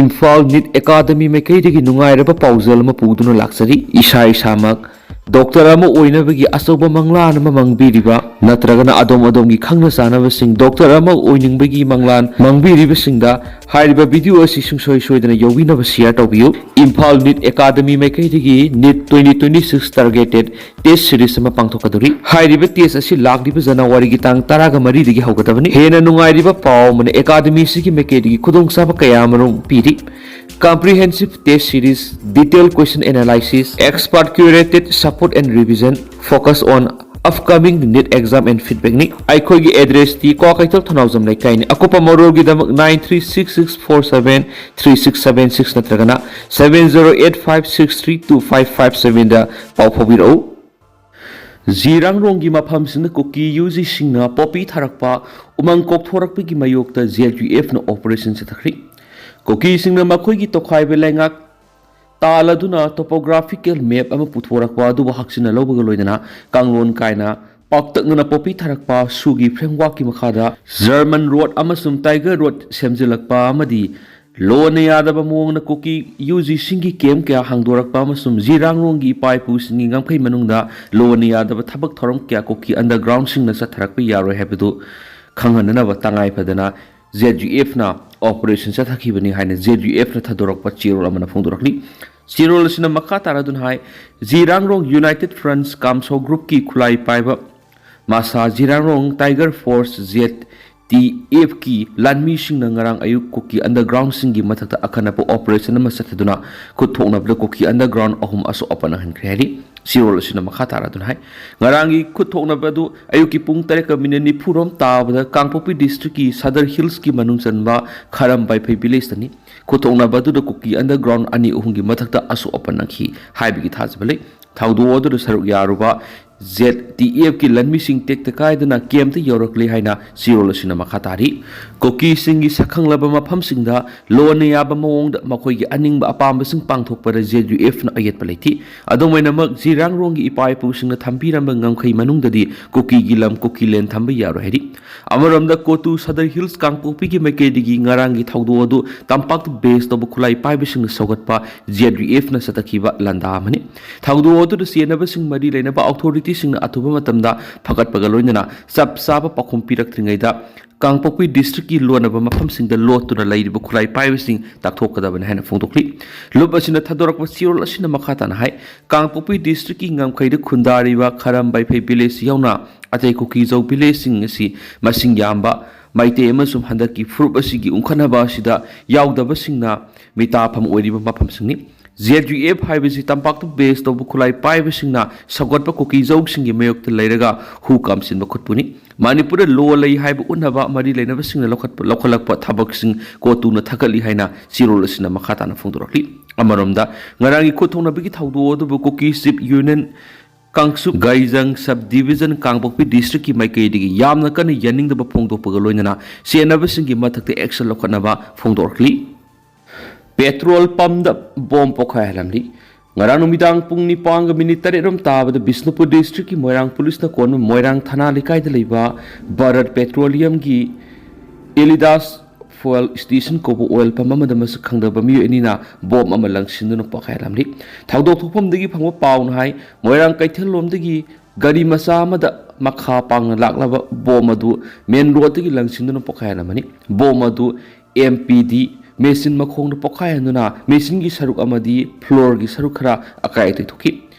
ꯏꯝꯐꯥꯜ ꯅꯤꯠ ꯑꯦꯀꯥꯗꯃꯤ ꯃꯥꯏꯀꯩꯗꯒꯤ ꯅꯨꯡꯉꯥꯏꯔꯕ ꯄꯥꯎꯖꯦꯜ ꯑꯃ ꯄꯨꯗꯨꯅ ꯂꯥꯛꯆꯔꯤ꯫ ꯏꯁꯥ ꯏꯁꯥꯃꯛ ꯗꯣꯛꯇꯔ ꯑꯃ ꯑꯣꯏꯅꯕꯒꯤ ꯑꯆꯧꯕ ꯃꯪꯂꯥꯟ ꯑꯃ ꯃꯪꯕꯤꯔꯤꯕ ꯅꯠꯇ꯭ꯔꯒꯅ ꯑꯗꯣꯝ ꯑꯗꯣꯝꯒꯤ ꯈꯪꯅ ꯆꯥꯟꯅꯕꯁꯤꯡ ꯗꯣꯛꯇꯔ ꯑꯃ ꯑꯣꯏꯅꯤꯡꯕꯒꯤ ꯃꯪꯂꯥꯟ ꯃꯪꯕꯤꯔꯤꯕꯁꯤꯡꯗ ꯍꯥꯏꯔꯤꯕ ꯚꯤꯗꯤꯑꯣ ꯑꯁꯤ ꯁꯨꯡꯁꯣꯏ ꯁꯣꯏꯗꯅ ꯌꯧꯕꯤꯅꯕ ꯁꯤꯌꯔ ꯇꯧꯕꯤꯌꯨ꯫ ꯏꯝꯐꯥꯜ ꯅꯤꯠ ꯑꯦꯀꯥꯗꯃꯤ ꯃꯥꯏꯀꯩꯗꯒꯤ neat twenty twenty six targeted test series ꯑꯃ ꯄꯥꯡꯊꯣꯛꯀꯗꯧꯔꯤ꯫ ꯍꯥꯏꯔꯤꯕ ꯇꯦꯁ ꯑꯁꯤ ꯂꯥꯛꯂꯤꯕ ꯖꯅꯋꯥꯔꯤꯒꯤ ꯇꯥꯡ ꯇꯔꯥꯒ ꯃꯔꯤꯗꯒꯤ ꯍꯧꯒꯗꯕꯅꯤ꯫ ꯍꯦꯟꯅ ꯅꯨꯡꯉꯥꯏꯔꯤꯕ ꯄꯥꯎ ꯑꯃꯅ, ꯑꯦꯀꯥꯗꯃꯤ ꯑꯁꯤꯒꯤ ꯃꯥꯏꯀꯩꯗꯒꯤ ꯈꯨꯗꯣꯡꯆꯥꯕ ꯀꯌꯥ ꯑꯃꯔꯣꯝ ꯄꯤꯔꯤ꯫ Comprehensive test series, detailed question analysis, expert curated support and revision, focus on upcoming NEET exam and feedback ꯅꯤ꯫ ꯑꯩꯈꯣꯏꯒꯤ ꯑꯦꯗ꯭ꯔꯦꯁꯇꯤ ꯀ꯭ꯋꯥꯀꯩꯊꯦꯜ ꯊꯧꯅꯥꯎꯖꯝ ꯂꯩꯀꯥꯏꯅꯤ꯫ ꯑꯀꯨꯞꯄ ꯃꯔꯣꯜꯒꯤꯗꯃꯛ nine three six six four seven three six seven six ꯅꯠꯇ꯭ꯔꯒꯅ seven zero eight five six three two five five seven ꯗ ꯄꯥꯎ ꯐꯥꯎꯕꯤꯔꯛꯎ꯫ ꯖꯤꯔꯥꯡꯔꯣꯡꯒꯤ ꯃꯐꯝꯁꯤꯡꯗ ꯀꯨꯀꯤ U ꯖꯤꯁꯤꯡꯅ poppy ꯊꯥꯔꯛꯄ ꯎꯃꯪ ꯀꯣꯛꯊꯣꯔꯛꯄꯒꯤ ꯃꯥꯌꯣꯛꯇ ꯖꯦ ꯑꯦꯐ ꯌꯨ ꯑꯦꯐꯅ ꯑꯣꯄꯔꯦꯁꯟ ꯆꯠꯊꯈ꯭ꯔꯤ꯫ ꯀꯨꯀꯤꯁꯤꯡꯅ ꯃꯈꯣꯏꯒꯤ ꯇꯣꯈꯥꯏꯕ ꯂꯩꯉꯥꯛ ꯇꯥꯜꯂꯗꯨꯅ ꯇꯣꯄꯣꯒ꯭ꯔꯥꯐꯤꯀꯦꯜ ꯃꯦꯞ ꯑꯃ ꯄꯨꯊꯣꯔꯛꯄ ꯑꯗꯨꯕꯨ ꯍꯛꯆꯤꯟꯅ ꯂꯧꯕꯒ ꯂꯣꯏꯅꯅ ꯀꯥꯡꯂꯣꯟ ꯀꯥꯏꯅ ꯄꯥꯛꯇꯛꯅꯅ ꯄꯣꯄꯤ ꯊꯥꯔꯛꯄ ꯁꯨꯒꯤ ꯐ꯭ꯔꯦꯝꯋꯥꯔꯛꯀꯤ ꯃꯈꯥꯗ ꯖꯔꯃꯟ ꯔꯣꯗ ꯑꯃꯁꯨꯡ ꯇꯥꯏꯒꯔ ꯔꯣꯗ ꯁꯦꯝꯖꯤꯜꯂꯛꯄ ꯑꯃꯗꯤ ꯂꯣꯟꯅ ꯌꯥꯗꯕ ꯃꯑꯣꯡꯗ ꯀꯨꯀꯤ ꯌꯨ ꯖꯤꯁꯤꯡꯒꯤ ꯀꯦꯝꯞ ꯀꯌꯥ ꯍꯥꯡꯗꯣꯔꯛꯄ ꯑꯃꯁꯨꯡ ꯖꯤꯔꯥꯡꯔꯣꯡꯒꯤ ꯏꯄꯥ ꯏꯄꯨꯁꯤꯡꯒꯤ ꯉꯝꯈꯩ ꯃꯅꯨꯡꯗ ꯂꯣꯟꯅ ꯌꯥꯗꯕ ꯊꯕꯛ ꯊꯧꯔꯝ ꯀꯌꯥ ꯀꯨꯀꯤ ꯑꯟꯗꯔꯒ꯭ꯔꯥꯎꯟꯁꯤꯡꯅ ꯆꯠꯊꯔꯛꯄ ꯌꯥꯔꯣꯏ ꯍꯥꯏꯕꯗꯨ ꯈꯪꯍꯟꯅꯅꯕ ꯇꯉꯥꯏ ꯐꯗꯅ ꯖꯦ ꯑꯦꯐ ꯌꯨ ꯑꯦꯐꯅ ꯑꯣꯄꯔꯦꯁꯟ ꯆꯠꯊꯈꯤꯕꯅꯤ ꯍꯥꯏꯅ ꯖꯦ ꯑꯦꯐ ꯌꯨ ꯑꯦꯐꯅ ꯊꯥꯗꯣꯔꯛꯄ ꯆꯦꯔꯣꯜ ꯑꯃꯅ ꯐꯣꯡꯗꯣꯔꯛꯂꯤ꯫ ꯆꯦꯔꯣꯜ ꯑꯁꯤꯅ ꯃꯈꯥ ꯇꯥꯔꯗꯨꯅ ꯍꯥꯏ, ꯖꯤꯔꯥꯡꯔꯣꯡ ꯌꯨꯅꯥꯏꯇꯦꯗ ꯐ꯭ꯔꯟꯠꯁ ꯀꯥꯝꯁꯣ ꯒ꯭ꯔꯨꯞꯀꯤ ꯈꯨꯠꯂꯥꯏ ꯄꯥꯏꯕ ꯃꯥꯁꯥ ꯖꯤꯔꯥꯡꯔꯣꯡ ꯇꯥꯏꯒꯔ ꯐꯣꯔꯁ, ꯖꯦ ꯇꯤ ꯑꯦꯐꯀꯤ ꯂꯥꯟꯃꯤꯁꯤꯡꯅ ꯉꯔꯥꯡ ꯑꯌꯨꯛ ꯀꯨꯀꯤ ꯑꯟꯗꯔꯒ꯭ꯔꯥꯎꯟꯁꯤꯡꯒꯤ ꯃꯊꯛꯇ ꯑꯈꯟꯅꯕ ꯑꯣꯄꯔꯦꯁꯟ ꯑꯃ ꯆꯠꯊꯗꯨꯅ ꯈꯨꯠ ꯊꯣꯛꯅꯕꯗ ꯀꯨꯀꯤ ꯑꯟꯗꯔꯒ꯭ꯔꯥꯎꯟ ꯑꯍꯨꯝ ꯑꯁꯣꯛ ꯑꯄꯟ ꯅꯪꯍꯟꯈ꯭ꯔꯦ ꯍꯥꯏꯔꯤ꯫ ꯆꯦꯔꯣꯜ ꯑꯁꯤꯅ ꯃꯈꯥ ꯇꯥꯔꯗꯨꯅ ꯍꯥꯏ, ꯉꯔꯥꯡꯒꯤ ꯈꯨꯠ ꯊꯣꯛꯅꯕ ꯑꯗꯨ ꯑꯌꯨꯛꯀꯤ ꯄꯨꯡ ꯇꯔꯦꯠꯀ ꯃꯤꯅꯤꯠ ꯅꯤꯐꯨ ꯔꯣꯝ ꯇꯥꯕꯗ ꯀꯥꯡꯄꯣꯛꯄꯤ ꯗꯤꯁꯇ꯭ꯔꯤꯛꯀꯤ ꯁꯗꯔ ꯍꯤꯜꯁꯀꯤ ꯃꯅꯨꯡ ꯆꯟꯕ ꯈꯔꯝ ꯕꯥꯏꯐꯩ ꯚꯤꯂꯦꯖꯇꯅꯤ꯫ ꯈꯨꯠ ꯊꯣꯛꯅꯕ ꯑꯗꯨꯗ ꯀꯨꯀꯤ ꯑꯟꯗꯔꯒ꯭ꯔꯥꯎꯟ ꯑꯅꯤ ꯑꯍꯨꯝꯒꯤ ꯃꯊꯛꯇ ꯑꯁꯣꯛ ꯑꯄꯟ ꯅꯪꯈꯤ ꯍꯥꯏꯕꯒꯤ ꯊꯥꯖꯕ ꯂꯩ꯫ ꯊꯧꯗꯣꯛ ꯑꯗꯨꯗ ꯁꯔꯨꯛ ꯌꯥꯔꯨꯕ ꯖꯦꯠ ꯇꯤ ꯑꯦꯐꯀꯤ ꯂꯟꯃꯤꯁꯤꯡ ꯇꯦꯛꯇ ꯀꯥꯏꯗꯅ ꯀꯦꯝꯞꯇ ꯌꯧꯔꯛꯂꯦ ꯍꯥꯏꯅ ꯆꯦꯔꯣꯜ ꯑꯁꯤꯅ ꯃꯈꯥ ꯇꯥꯔꯤ꯫ ꯀꯨꯀꯤꯁꯤꯡꯒꯤ ꯁꯛꯈꯪꯂꯕ ꯃꯐꯝꯁꯤꯡꯗ ꯂꯣꯟꯅ ꯌꯥꯕ ꯃꯑꯣꯡꯗ ꯃꯈꯣꯏꯒꯤ ꯑꯅꯤꯡꯕ ꯑꯄꯥꯝꯕꯁꯤꯡ ꯄꯥꯡꯊꯣꯛꯄꯗ ꯖꯦꯠ ꯌꯨ ꯑꯦꯐꯅ ꯑꯌꯦꯠꯄ ꯂꯩꯇꯦ꯫ ꯑꯗꯨꯝ ꯑꯣꯏꯅꯃꯛ, ꯖꯤꯔꯥꯡꯔꯣꯡꯒꯤ ꯏꯄꯥ ꯏꯄꯨꯁꯤꯡꯅ ꯊꯝꯕꯤꯔꯝꯕ ꯉꯝꯈꯩ ꯃꯅꯨꯡꯗꯗꯤ ꯀꯨꯀꯤꯒꯤ ꯂꯝ, ꯀꯨꯀꯤꯂꯦꯟ ꯊꯝꯕ ꯌꯥꯔꯣꯏ ꯍꯥꯏꯔꯤ꯫ ꯑꯃꯔꯣꯝꯗ, ꯀꯣꯇꯨ ꯁꯗꯔ ꯍꯤꯜꯁ ꯀꯥꯡꯄꯣꯛꯄꯤꯒꯤ ꯃꯥꯏꯀꯩꯗꯒꯤ ꯉꯔꯥꯡꯒꯤ ꯊꯧꯗꯣꯛ ꯑꯗꯨ ꯇꯝꯄꯥꯛꯇ ꯕꯦꯁ ꯇꯧꯕ ꯈꯨꯠꯂꯥꯏ ꯄꯥꯏꯕꯁꯤꯡꯅ ꯁꯧꯒꯠꯄ ꯖꯦꯠ ꯌꯨ ꯑꯦꯐꯅ ꯆꯠꯊꯈꯤꯕ ꯂꯥꯟꯗꯥ ꯑꯃꯅꯤ꯫ ꯊꯧꯗꯣꯛ ꯑꯗꯨꯗ ꯆꯦꯟꯅꯕꯁꯤꯡ ꯃꯔꯤ ꯂꯩꯅꯕ ꯑꯣꯊꯣꯔꯤꯇꯤꯁꯤꯡꯅ ꯑꯊꯨꯕ ꯃꯇꯝꯗ ꯐꯒꯠꯄꯒ ꯂꯣꯏꯅꯅ ꯆꯞ ꯆꯥꯕ ꯄꯥꯎꯈꯨꯝ ꯄꯤꯔꯛꯇ꯭ꯔꯤꯉꯩꯗ ꯀꯥꯡꯄꯣꯛꯄꯤ ꯗꯤꯁꯇ꯭ꯔꯤꯛꯀꯤ ꯂꯣꯟꯅꯕ ꯃꯐꯝꯁꯤꯡꯗ ꯂꯣꯠꯇꯨꯅ ꯂꯩꯔꯤꯕ ꯈꯨꯠꯂꯥꯏ ꯄꯥꯏꯕꯁꯤꯡ ꯇꯥꯛꯊꯣꯛꯀꯗꯕꯅꯤ ꯍꯥꯏꯅ ꯐꯣꯡꯗꯣꯛꯂꯤ꯫ ꯂꯨꯞ ꯑꯁꯤꯅ ꯊꯥꯗꯣꯔꯛꯄ ꯆꯦꯔꯣꯜ ꯑꯁꯤꯅ ꯃꯈꯥ ꯇꯥꯅ ꯍꯥꯏ, ꯀꯥꯡꯄꯣꯛꯄꯤ ꯗꯤꯁꯇ꯭ꯔꯤꯛꯀꯤ ꯉꯝꯈꯩꯗ ꯈꯨꯟꯗꯥꯔꯤꯕ ꯈꯔꯝ ꯕꯥꯏꯐꯩ ꯚꯤꯂꯦꯖ ꯌꯥꯎꯅ ꯑꯇꯩ ꯀꯨꯀꯤꯖꯧ ꯚꯤꯂꯦꯖꯁꯤꯡ ꯑꯁꯤ ꯃꯁꯤꯡ ꯌꯥꯝꯕ ꯃꯩꯇꯩ ꯑꯃꯁꯨꯡ ꯍꯟꯗꯛꯀꯤ ꯐꯨꯔꯨꯞ ꯑꯁꯤꯒꯤ ꯎꯪꯈꯠꯅꯕ ꯑꯁꯤꯗ ꯌꯥꯎꯗꯕꯁꯤꯡꯅ ꯃꯤꯇꯥꯐꯝ ꯑꯣꯏꯔꯤꯕ ꯃꯐꯝꯁꯤꯡꯅꯤ꯫ ꯖꯦꯠ ꯌꯨ ꯑꯦꯐ ꯍꯥꯏꯕꯁꯤ ꯇꯝꯄꯥꯛꯇ ꯕꯦꯁ ꯇꯧꯕ ꯈꯨꯠꯂꯥꯏ ꯄꯥꯏꯕꯁꯤꯡꯅ ꯁꯧꯒꯠꯄ ꯀꯨꯀꯤꯖꯧꯁꯤꯡꯒꯤ ꯃꯥꯌꯣꯛꯇ ꯂꯩꯔꯒ ꯍꯨ ꯀꯥꯝꯁꯤꯟꯕ ꯈꯨꯠꯄꯨꯅꯤ꯫ ꯃꯅꯤꯄꯨꯔꯗ ꯂꯣ ꯂꯩ ꯍꯥꯏꯕ ꯎꯠꯅꯕ ꯃꯔꯤ ꯂꯩꯅꯕꯁꯤꯡꯅ ꯂꯧꯈꯠꯄ, ꯂꯧꯈꯠꯂꯛꯄ ꯊꯕꯛꯁꯤꯡ ꯀꯣꯇꯨꯅ ꯊꯥꯒꯠꯂꯤ ꯍꯥꯏꯅ ꯆꯦꯔꯣꯜ ꯑꯁꯤꯅ ꯃꯈꯥ ꯇꯥꯅ ꯐꯣꯡꯗꯣꯔꯛꯂꯤ꯫ ꯑꯃꯔꯣꯝꯗ, ꯉꯔꯥꯡꯒꯤ ꯈꯨꯠ ꯊꯣꯛꯅꯕꯒꯤ ꯊꯧꯗꯣꯛ ꯑꯗꯨꯕꯨ Kuki chief union Kangchup Gaijang sub division Kangpokpi ꯗꯤꯁꯇ꯭ꯔꯤꯛꯀꯤ ꯃꯥꯏꯀꯩꯗꯒꯤ ꯌꯥꯝꯅ ꯀꯟꯅ ꯌꯥꯅꯤꯡꯗꯕ ꯐꯣꯡꯗꯣꯛꯄꯒ ꯂꯣꯏꯅꯅ ꯆꯦꯟꯅꯕꯁꯤꯡꯒꯤ ꯃꯊꯛꯇ ꯑꯦꯛꯁꯟ ꯂꯧꯈꯠꯅꯕ ꯐꯣꯡꯗꯣꯔꯛꯂꯤ꯫ ꯄꯦꯇ꯭ꯔꯣꯜ ꯄꯝꯗ ꯕꯣꯝ ꯄꯣꯈꯥꯏꯍꯜꯂꯝꯂꯤ꯫ ꯉꯔꯥꯡ ꯅꯨꯃꯤꯗꯥꯡ ꯄꯨꯡ ꯅꯤꯄꯥꯟꯒ ꯃꯤꯅꯤꯠ ꯇꯔꯦꯠ ꯔꯣꯝ ꯇꯥꯕꯗ ꯕꯤꯁꯅꯨꯄꯨꯔ ꯗꯤꯁꯇ꯭ꯔꯤꯛꯀꯤ ꯃꯣꯏꯔꯥꯡ ꯄꯨꯂꯤꯁꯅ ꯀꯣꯟꯕ ꯃꯣꯏꯔꯥꯡ ꯊꯅꯥ ꯂꯩꯀꯥꯏꯗ ꯂꯩꯕ ꯚꯥꯔꯠ ꯄꯦꯇ꯭ꯔꯣꯂꯤꯌꯝꯒꯤ ꯑꯦꯂꯤꯗꯥꯁ ꯐꯨꯑꯦꯜ ꯁ꯭ꯇꯦꯁꯟ ꯀꯧꯕ ꯑꯣꯏꯜ ꯄꯝ ꯑꯃꯗ ꯃꯁꯛ ꯈꯪꯗꯕ ꯃꯤꯑꯣꯏ ꯑꯅꯤꯅ ꯕꯣꯝ ꯑꯃ ꯂꯪꯁꯤꯟꯗꯨꯅ ꯄꯣꯈꯥꯏꯍꯜꯂꯝꯂꯤ꯫ ꯊꯧꯗꯣꯛ ꯊꯣꯛꯐꯝꯗꯒꯤ ꯐꯪꯕ ꯄꯥꯎꯅ ꯍꯥꯏ, ꯃꯣꯏꯔꯥꯡ ꯀꯩꯊꯦꯜꯂꯣꯝꯗꯒꯤ ꯒꯥꯔꯤ ꯃꯆꯥ ꯑꯃꯗ ꯃꯈꯥ ꯄꯥꯡꯅ ꯂꯥꯛꯂꯕ ꯕꯣꯝ ꯑꯗꯨ ꯃꯦꯟ ꯔꯣꯗꯇꯒꯤ ꯂꯪꯁꯤꯟꯗꯨꯅ ꯄꯣꯈꯥꯏꯍꯜꯂꯝꯕꯅꯤ꯫ ꯕꯣꯝ ꯑꯗꯨ ꯑꯦꯝ ꯄꯤ ꯗꯤ ꯃꯦꯆꯤꯟ ꯃꯈꯣꯡꯗ ꯄꯣꯈꯥꯏꯍꯟꯗꯨꯅ ꯃꯦꯆꯤꯟꯒꯤ ꯁꯔꯨꯛ ꯑꯃꯗꯤ ꯐ꯭ꯂꯣꯔꯒꯤ ꯁꯔꯨꯛ ꯈꯔ ꯑꯀꯥꯏ ꯑꯇꯣꯏ ꯊꯣꯛꯈꯤ꯫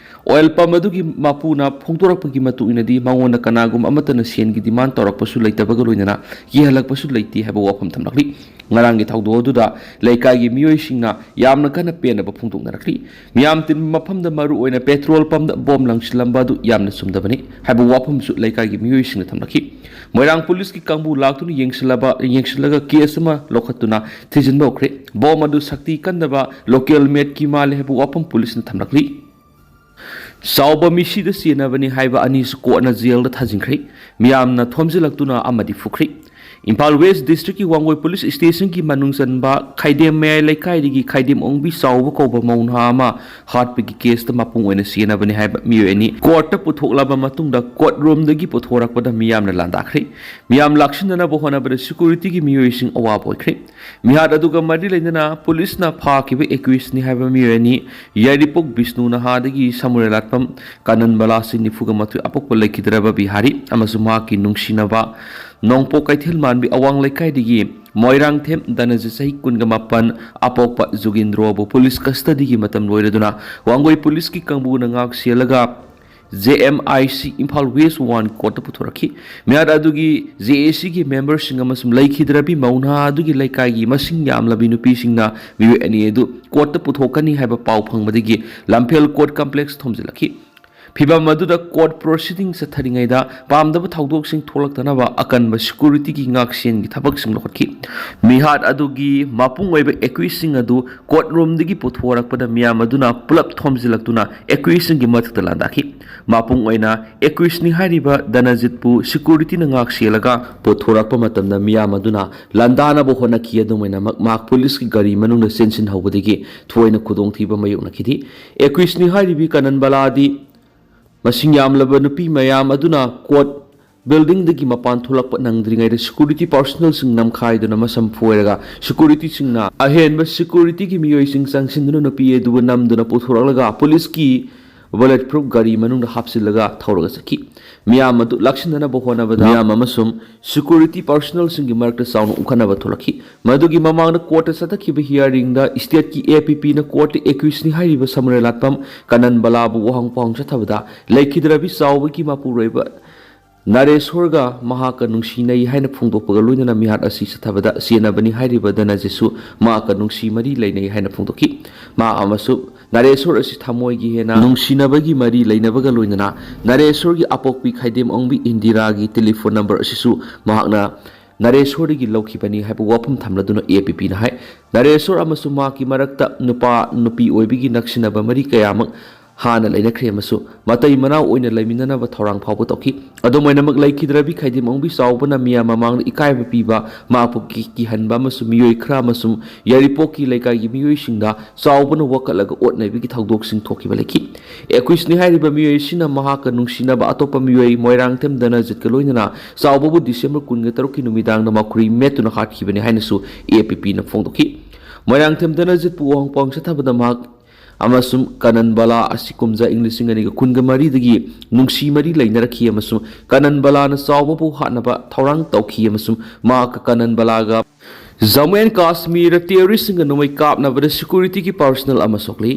ꯑꯣꯏꯜ ꯄꯝ ꯑꯗꯨꯒꯤ ꯃꯄꯨꯅ ꯐꯣꯡꯗꯣꯔꯛꯄꯒꯤ ꯃꯇꯨꯡ ꯏꯟꯅꯗꯤ, ꯃꯉꯣꯟꯗ ꯀꯅꯥꯒꯨꯝꯕ ꯑꯃꯠꯇꯅ ꯁꯦꯟꯒꯤ ꯗꯤꯃꯥꯟ ꯇꯧꯔꯛꯄꯁꯨ ꯂꯩꯇꯕꯒ ꯂꯣꯏꯅꯅ ꯀꯤꯍꯜꯂꯛꯄꯁꯨ ꯂꯩꯇꯦ ꯍꯥꯏꯕ ꯋꯥꯐꯝ ꯊꯝꯂꯛꯂꯤ꯫ ꯉꯔꯥꯡꯒꯤ ꯊꯧꯗꯣꯛ ꯑꯗꯨꯗ ꯂꯩꯀꯥꯏꯒꯤ ꯃꯤꯑꯣꯏꯁꯤꯡꯅ ꯌꯥꯝꯅ ꯀꯟꯅ ꯄꯦꯟꯗꯕ ꯐꯣꯡꯗꯣꯛꯅꯔꯛꯂꯤ꯫ ꯃꯤꯌꯥꯝ ꯇꯤꯟꯕ ꯃꯐꯝꯗ, ꯃꯔꯨ ꯑꯣꯏꯅ ꯄꯦꯇ꯭ꯔꯣꯜ ꯄꯝꯗ ꯕꯣꯝ ꯂꯪꯁꯤꯜꯂꯝꯕ ꯑꯗꯨ ꯌꯥꯝꯅ ꯆꯨꯝꯗꯕꯅꯤ ꯍꯥꯏꯕ ꯋꯥꯐꯝꯁꯨ ꯂꯩꯀꯥꯏꯒꯤ ꯃꯤꯑꯣꯏꯁꯤꯡꯅ ꯊꯝꯂꯛꯈꯤ꯫ ꯃꯣꯏꯔꯥꯡ ꯄꯨꯂꯤꯁꯀꯤ ꯀꯥꯡꯕꯨ ꯂꯥꯛꯇꯨꯅ ꯌꯦꯡꯁꯤꯜꯂꯕ, ꯌꯦꯡꯁꯤꯜꯂꯒ ꯀꯦꯁ ꯑꯃ ꯂꯧꯈꯠꯇꯨꯅ ꯊꯤꯖꯤꯟꯕ ꯍꯧꯈ꯭ꯔꯦ꯫ ꯕꯣꯝ ꯑꯗꯨ ꯁꯛꯇꯤ ꯀꯟꯗꯕ ꯂꯣꯀꯦꯜ ꯃꯦꯗꯀꯤ ꯃꯥꯜꯂꯦ ꯍꯥꯏꯕ ꯋꯥꯐꯝ ꯄꯨꯂꯤꯁꯅ ꯊꯝꯂꯛꯂꯤ꯫ ꯆꯥꯎꯕ ꯃꯤꯁꯤꯗ ꯆꯦꯟꯅꯕꯅꯤ ꯍꯥꯏꯕ ꯑꯅꯤꯁꯨ ꯀꯣꯔꯠꯅ ꯖꯦꯜꯗ ꯊꯥꯖꯤꯟꯈ꯭ꯔꯦ꯫ ꯃꯤꯌꯥꯝꯅ ꯊꯣꯝꯖꯤꯜꯂꯛꯇꯨꯅ ꯑꯃꯗꯤ ꯐꯨꯈ꯭ꯔꯦ꯫ ꯏꯝꯐꯥꯜ ꯋꯦꯁ ꯗꯤꯁꯇ꯭ꯔꯤꯛꯀꯤ ꯋꯥꯡꯒꯣꯏ ꯄꯨꯂꯤꯁ ꯁ꯭ꯇꯦꯁꯟꯒꯤ ꯃꯅꯨꯡ ꯆꯟꯕ ꯈꯥꯏꯗꯦꯝ ꯃꯌꯥꯏ ꯂꯩꯀꯥꯏꯗꯒꯤ ꯈꯥꯏꯗꯦꯝ ꯑꯣꯡꯕꯤ ꯆꯥꯎꯕ ꯀꯧꯕ ꯃꯧ ꯅꯍꯥ ꯑꯃ ꯍꯥꯠꯄꯒꯤ ꯀꯦꯁꯇ ꯃꯄꯨꯡ ꯑꯣꯏꯅ ꯆꯦꯟꯅꯕꯅꯤ ꯍꯥꯏꯕ ꯃꯤꯑꯣꯏ ꯑꯅꯤ ꯀꯣꯔꯠꯇ ꯄꯨꯊꯣꯛꯂꯕ ꯃꯇꯨꯡꯗ, ꯀꯣꯔꯠ ꯔꯨꯝꯗꯒꯤ ꯄꯨꯊꯣꯔꯛꯄꯗ ꯃꯤꯌꯥꯝꯅ ꯂꯥꯟꯗꯥꯈ꯭ꯔꯦ꯫ ꯃꯤꯌꯥꯝ ꯂꯥꯛꯁꯤꯟꯅꯅꯕ ꯍꯣꯠꯅꯕꯗ ꯁꯦꯀ꯭ꯌꯨꯔꯤꯇꯤꯒꯤ ꯃꯤꯑꯣꯏꯁꯤꯡ ꯑꯋꯥꯕ ꯑꯣꯏꯈ꯭ꯔꯦ꯫ ꯃꯤꯍꯥꯠ ꯑꯗꯨꯒ ꯃꯔꯤ ꯂꯩꯅꯅ ꯄꯨꯂꯤꯁꯅ ꯐꯥꯈꯤꯕ ꯑꯦꯀ꯭ꯌꯨꯁꯅꯤ ꯍꯥꯏꯕ ꯃꯤꯑꯣꯏ ꯑꯅꯤ, ꯌꯥꯏꯔꯤꯄꯣꯛ ꯕꯤꯁꯅꯨ ꯅꯍꯥꯗꯒꯤ ꯁꯃꯨꯔꯦꯂꯥꯠꯄꯝ ꯀꯥꯅꯟꯕꯂꯥ, ꯆꯍꯤ ꯅꯤꯐꯨꯒ ꯃꯥꯊꯣꯏ, ꯑꯄꯣꯛꯄ ꯂꯩꯈꯤꯗ꯭ꯔꯕ ꯕꯤꯍꯥꯔꯤ, ꯑꯃꯁꯨꯡ ꯃꯍꯥꯛꯀꯤ ꯅꯨꯡꯁꯤꯅꯕ ꯅꯣꯡꯄꯣꯛ ꯀꯩꯊꯦꯜ ꯃꯥꯟꯕꯤ ꯑꯋꯥꯡ ꯂꯩꯀꯥꯏꯗꯒꯤ ꯃꯣꯏꯔꯥꯡꯊꯦꯝ ꯗꯅꯖꯤꯠ, ꯆꯍꯤ ꯀꯨꯟꯒ ꯃꯥꯄꯟ, ꯑꯄꯣꯛꯄ ꯖꯨꯒꯤꯟꯗ꯭ꯔꯣꯕꯨ ꯄꯨꯂꯤꯁ ꯀꯁꯇꯗꯤꯒꯤ ꯃꯇꯝ ꯂꯣꯏꯔꯗꯨꯅ ꯋꯥꯡꯒꯣꯏ ꯄꯨꯂꯤꯁꯀꯤ ꯀꯥꯡꯕꯨꯅ ꯉꯥꯛ ꯁꯦꯜꯂꯒ J M I C Imphal west one ꯀꯣꯔꯠꯇ ꯄꯨꯊꯣꯔꯛꯈꯤ꯫ ꯃꯤꯍꯥꯠ ꯑꯗꯨꯒꯤ ꯖꯦ ꯑꯦ ꯁꯤꯒꯤ ꯃꯦꯝꯕꯔꯁꯤꯡ ꯑꯃꯁꯨꯡ ꯂꯩꯈꯤꯗ꯭ꯔꯕꯤ ꯃꯧ ꯅꯍꯥ ꯑꯗꯨꯒꯤ ꯂꯩꯀꯥꯏꯒꯤ ꯃꯁꯤꯡ ꯌꯥꯝꯂꯕꯤ ꯅꯨꯄꯤꯁꯤꯡꯅ ꯃꯤꯑꯣꯏ ꯑꯅꯤ ꯑꯗꯨ ꯀꯣꯔꯠꯇ ꯄꯨꯊꯣꯛꯀꯅꯤ ꯍꯥꯏꯕ ꯄꯥꯎ ꯐꯪꯕꯗꯒꯤ ꯂꯝꯐꯦꯜ ꯀꯣꯔꯠ ꯀꯝꯄ꯭ꯂꯦꯛꯁ ꯊꯣꯝꯖꯤꯜꯂꯛꯈꯤ꯫ ꯐꯤꯚꯝ ꯑꯗꯨꯗ ꯀꯣꯔꯠ ꯄ꯭ꯔꯣꯁꯤꯗꯤꯡ ꯆꯠꯊꯔꯤꯉꯩꯗ ꯄꯥꯝꯗꯕ ꯊꯧꯗꯣꯛꯁꯤꯡ ꯊꯣꯛꯂꯛꯇꯅꯕ ꯑꯀꯟꯕ ꯁꯦꯀ꯭ꯌꯨꯔꯤꯇꯤꯒꯤ ꯉꯥꯛꯁꯦꯟꯒꯤ ꯊꯕꯛꯁꯤꯡ ꯂꯧꯈꯠꯈꯤ꯫ ꯃꯤꯍꯥꯠ ꯑꯗꯨꯒꯤ ꯃꯄꯨꯡ ꯑꯣꯏꯕ ꯑꯦꯀ꯭ꯌꯨꯁꯁꯤꯡ ꯑꯗꯨ ꯀꯣꯔꯠ ꯔꯨꯝꯗꯒꯤ ꯄꯨꯊꯣꯔꯛꯄꯗ ꯃꯤꯌꯥꯝ ꯑꯗꯨꯅ ꯄꯨꯂꯞ ꯊꯣꯝꯖꯤꯜꯂꯛꯇꯨꯅ ꯑꯦꯀ꯭ꯌꯨꯁꯁꯤꯡꯒꯤ ꯃꯊꯛꯇ ꯂꯥꯟꯗꯥꯈꯤ꯫ ꯃꯄꯨꯡ ꯑꯣꯏꯅ ꯑꯦꯀ꯭ꯌꯨꯁꯅꯤ ꯍꯥꯏꯔꯤꯕ ꯗꯅꯖꯤꯠꯄꯨ ꯁꯦꯀ꯭ꯌꯨꯔꯤꯇꯤꯅ ꯉꯥꯛ ꯁꯦꯜꯂꯒ ꯄꯨꯊꯣꯔꯛꯄ ꯃꯇꯝꯗ ꯃꯤꯌꯥꯝ ꯑꯗꯨꯅ ꯂꯥꯟꯗꯥꯅꯕ ꯍꯣꯠꯅꯈꯤ꯫ ꯑꯗꯨꯝ ꯑꯣꯏꯅꯃꯛ, ꯃꯍꯥꯛ ꯄꯨꯂꯤꯁꯀꯤ ꯒꯥꯔꯤ ꯃꯅꯨꯡꯗ ꯆꯦꯟꯁꯤꯟꯍꯧꯕꯗꯒꯤ ꯊꯣꯏꯅ ꯈꯨꯗꯣꯡꯊꯤꯕ ꯃꯥꯌꯣꯛꯅꯈꯤꯗꯦ꯫ ꯑꯦꯀ꯭ꯌꯨꯁꯅꯤ ꯍꯥꯏꯔꯤꯕꯤ ꯀꯥꯅꯟꯕꯂꯥꯗꯤ ꯃꯁꯤꯡ ꯌꯥꯝꯂꯕ ꯅꯨꯄꯤ ꯃꯌꯥꯝ ꯑꯗꯨꯅ ꯀꯣꯔꯠ ꯕꯤꯜꯗꯤꯡꯗꯒꯤ ꯃꯄꯥꯟ ꯊꯣꯛꯂꯛꯄ ꯅꯪꯗ꯭ꯔꯤꯉꯩꯗ ꯁꯦꯀ꯭ꯌꯨꯔꯤꯇꯤ ꯄꯥꯔꯁꯣꯅꯦꯜꯁꯤꯡ ꯅꯝꯈꯥꯏꯗꯨꯅ ꯃꯁꯝ ꯐꯣꯏꯔꯒ, ꯁꯦꯀ꯭ꯌꯨꯔꯤꯇꯤꯁꯤꯡꯅ ꯑꯍꯦꯟꯕ ꯁꯦꯀ꯭ꯌꯨꯔꯤꯇꯤꯒꯤ ꯃꯤꯑꯣꯏꯁꯤꯡ ꯆꯪꯁꯤꯟꯗꯨꯅ ꯅꯨꯄꯤ ꯑꯗꯨꯕꯨ ꯅꯝꯗꯨꯅ ꯄꯨꯊꯣꯔꯛꯂꯒ ꯄꯨꯂꯤꯁꯀꯤ ꯕꯨꯂꯦꯠ ꯄ꯭ꯔꯨꯐ ꯒꯥꯔꯤ ꯃꯅꯨꯡꯗ ꯍꯥꯞꯆꯤꯜꯂꯒ ꯊꯧꯔꯒ ꯆꯠꯈꯤ꯫ ꯃꯤꯌꯥꯝ ꯑꯗꯨ ꯂꯥꯛꯁꯤꯟꯅꯅꯕ ꯍꯣꯠꯅꯕꯗ ꯃꯤꯌꯥꯝ ꯑꯃꯁꯨꯡ ꯁꯦꯀ꯭ꯌꯨꯔꯤꯇꯤ ꯄꯥꯔꯁꯣꯅꯦꯜꯁꯤꯡꯒꯤ ꯃꯔꯛꯇ ꯆꯥꯎꯅ ꯎꯪꯈꯠꯅꯕ ꯊꯣꯛꯂꯛꯈꯤ꯫ ꯃꯗꯨꯒꯤ ꯃꯃꯥꯡꯗ ꯀꯣꯔꯠꯇ ꯆꯠꯊꯈꯤꯕ ꯍꯤꯌꯥꯔꯤꯡꯗ ꯏꯁꯇꯦꯠꯀꯤ ꯑꯦ ꯄꯤ ꯄꯤꯅ ꯀꯣꯔꯠꯇ ꯑꯦꯀ꯭ꯌꯨꯁꯅꯤ ꯍꯥꯏꯔꯤꯕ ꯁꯃꯨꯔꯦ ꯂꯥꯠꯄꯝ ꯀꯅꯟ ꯕꯂꯥꯕꯨ ꯋꯥꯍꯪ ꯄꯥꯎꯍꯪ ꯆꯠꯊꯕꯗ ꯂꯩꯈꯤꯗ꯭ꯔꯕꯤ ꯆꯥꯎꯕꯒꯤ ꯃꯄꯨꯔꯣꯏꯕ ꯅꯔꯦꯁꯣꯔꯒ ꯃꯍꯥꯛꯀ ꯅꯨꯡꯁꯤꯅꯩ ꯍꯥꯏꯅ ꯐꯣꯡꯗꯣꯛꯄꯒ ꯂꯣꯏꯅꯅ ꯃꯤꯍꯥꯠ ꯑꯁꯤ ꯆꯠꯊꯕꯗ ꯆꯦꯟꯅꯕꯅꯤ ꯍꯥꯏꯔꯤꯕ ꯙꯅꯖꯤꯠꯁꯨ ꯃꯍꯥꯛꯀ ꯅꯨꯡꯁꯤ ꯃꯔꯤ ꯂꯩꯅꯩ ꯍꯥꯏꯅ ꯐꯣꯡꯗꯣꯛꯈꯤ꯫ ꯃꯍꯥꯛ ꯑꯃꯁꯨ ꯅꯔꯦꯁꯣꯔ ꯑꯁꯤ ꯊꯃꯣꯏꯒꯤ ꯍꯦꯟꯅ ꯅꯨꯡꯁꯤꯅꯕꯒꯤ ꯃꯔꯤ ꯂꯩꯅꯕꯒ ꯂꯣꯏꯅꯅ ꯅꯔꯦꯁꯣꯔꯒꯤ ꯑꯄꯣꯛꯄꯤ ꯈꯥꯏꯗꯦꯝ ꯑꯣꯡꯕꯤ ꯏꯟꯗꯤꯔꯥꯒꯤ ꯇꯦꯂꯤꯐꯣꯟ ꯅꯝꯕꯔ ꯑꯁꯤꯁꯨ ꯃꯍꯥꯛꯅ ꯅꯔꯦꯁꯣꯔꯗꯒꯤ ꯂꯧꯈꯤꯕꯅꯤ ꯍꯥꯏꯕ ꯋꯥꯐꯝ ꯊꯝꯂꯗꯨꯅ ꯑꯦ ꯄꯤ ꯄꯤꯅ ꯍꯥꯏ꯫ ꯅꯔꯦꯁꯣꯔ ꯑꯃꯁꯨꯡ ꯃꯍꯥꯛꯀꯤ ꯃꯔꯛꯇ ꯅꯨꯄꯥ ꯅꯨꯄꯤ ꯑꯣꯏꯕꯒꯤ ꯅꯛꯁꯤꯟꯅꯕ ꯃꯔꯤ ꯀꯌꯥꯃꯛ ꯍꯥꯟꯅ ꯂꯩꯅꯈ꯭ꯔꯦ ꯑꯃꯁꯨꯡ ꯃꯇꯩ ꯃꯅꯥꯎ ꯑꯣꯏꯅ ꯂꯩꯃꯤꯟꯅꯅꯕ ꯊꯧꯔꯥꯡ ꯐꯥꯎꯕ ꯇꯧꯈꯤ꯫ ꯑꯗꯨꯝ ꯑꯣꯏꯅꯃꯛ, ꯂꯩꯈꯤꯗ꯭ꯔꯕꯤ ꯈꯥꯏꯗꯦꯝ ꯑꯣꯡꯕꯤ ꯆꯥꯎꯕꯅ ꯃꯤꯌꯥꯝ ꯃꯃꯥꯡꯗ ꯏꯀꯥꯏꯕ ꯄꯤꯕ, ꯃꯍꯥꯛꯄꯨ ꯀꯤ-, ꯀꯤꯍꯟꯕ ꯑꯃꯁꯨꯡ ꯃꯤꯑꯣꯏ ꯈꯔ ꯑꯃꯁꯨꯡ ꯌꯥꯏꯔꯤꯄꯣꯛꯀꯤ ꯂꯩꯀꯥꯏꯒꯤ ꯃꯤꯑꯣꯏꯁꯤꯡꯗ ꯆꯥꯎꯕꯅ ꯋꯥꯀꯠꯂꯒ ꯑꯣꯠ ꯅꯩꯕꯒꯤ ꯊꯧꯗꯣꯛꯁꯤꯡ ꯊꯣꯛꯈꯤꯕ ꯂꯩꯈꯤ꯫ ꯑꯦꯀ꯭ꯌꯨꯁꯅꯤ ꯍꯥꯏꯔꯤꯕ ꯃꯤꯑꯣꯏ ꯑꯁꯤꯅ ꯃꯍꯥꯛꯀ ꯅꯨꯡꯁꯤꯅꯕ ꯑꯇꯣꯞꯄ ꯃꯤꯑꯣꯏ ꯃꯣꯏꯔꯥꯡꯊꯦꯝ ꯙꯅꯖꯤꯠꯀ ꯂꯣꯏꯅꯅ ꯆꯥꯎꯕꯕꯨ ꯗꯤꯁꯦꯝꯕꯔ ꯀꯨꯟꯒ ꯇꯔꯨꯛꯀꯤ ꯅꯨꯃꯤꯗꯥꯡꯗ ꯃꯈꯨꯔꯤ ꯃꯦꯠꯇꯨꯅ ꯍꯥꯠꯈꯤꯕꯅꯤ ꯍꯥꯏꯅꯁꯨ ꯑꯦ ꯄꯤ ꯄꯤꯅ ꯐꯣꯡꯗꯣꯛꯈꯤ꯫ ꯃꯣꯏꯔꯥꯡꯊꯦꯝ ꯙꯅꯖꯤꯠꯄꯨ ꯋꯥꯍꯪ ꯄꯥꯎꯍꯪ ꯆꯠꯊꯕꯗ ꯃꯍꯥꯛ ꯑꯃꯁꯨꯡ ꯀꯅꯟ ꯕꯂꯥ ꯑꯁꯤ ꯀꯨꯝꯖꯥ ꯏꯪ ꯂꯤꯁꯤꯡ ꯑꯅꯤꯒ ꯀꯨꯟꯒ ꯃꯔꯤꯗꯒꯤ ꯅꯨꯡꯁꯤ ꯃꯔꯤ ꯂꯩꯅꯔꯛꯈꯤ ꯑꯃꯁꯨꯡ ꯀꯅꯟ ꯕꯂꯥꯅ ꯆꯥꯎꯕꯕꯨ ꯍꯥꯠꯅꯕ ꯊꯧꯔꯥꯡ ꯇꯧꯈꯤ ꯑꯃꯁꯨꯡ ꯃꯍꯥꯛꯀ ꯀꯅꯟ ꯕꯂꯥꯒ ꯖꯝꯃꯨ ꯑꯦꯟ ꯀꯥꯁꯃꯤꯔꯗ ꯇꯦꯔꯣꯔꯤꯁꯁꯤꯡꯒ ꯅꯣꯡꯃꯩ ꯀꯥꯞꯅꯕꯗ ꯁꯦꯀ꯭ꯌꯨꯔꯤꯇꯤꯒꯤ ꯄꯥꯔꯁꯣꯅꯦꯜ ꯑꯃ ꯁꯣꯛꯂꯤ꯫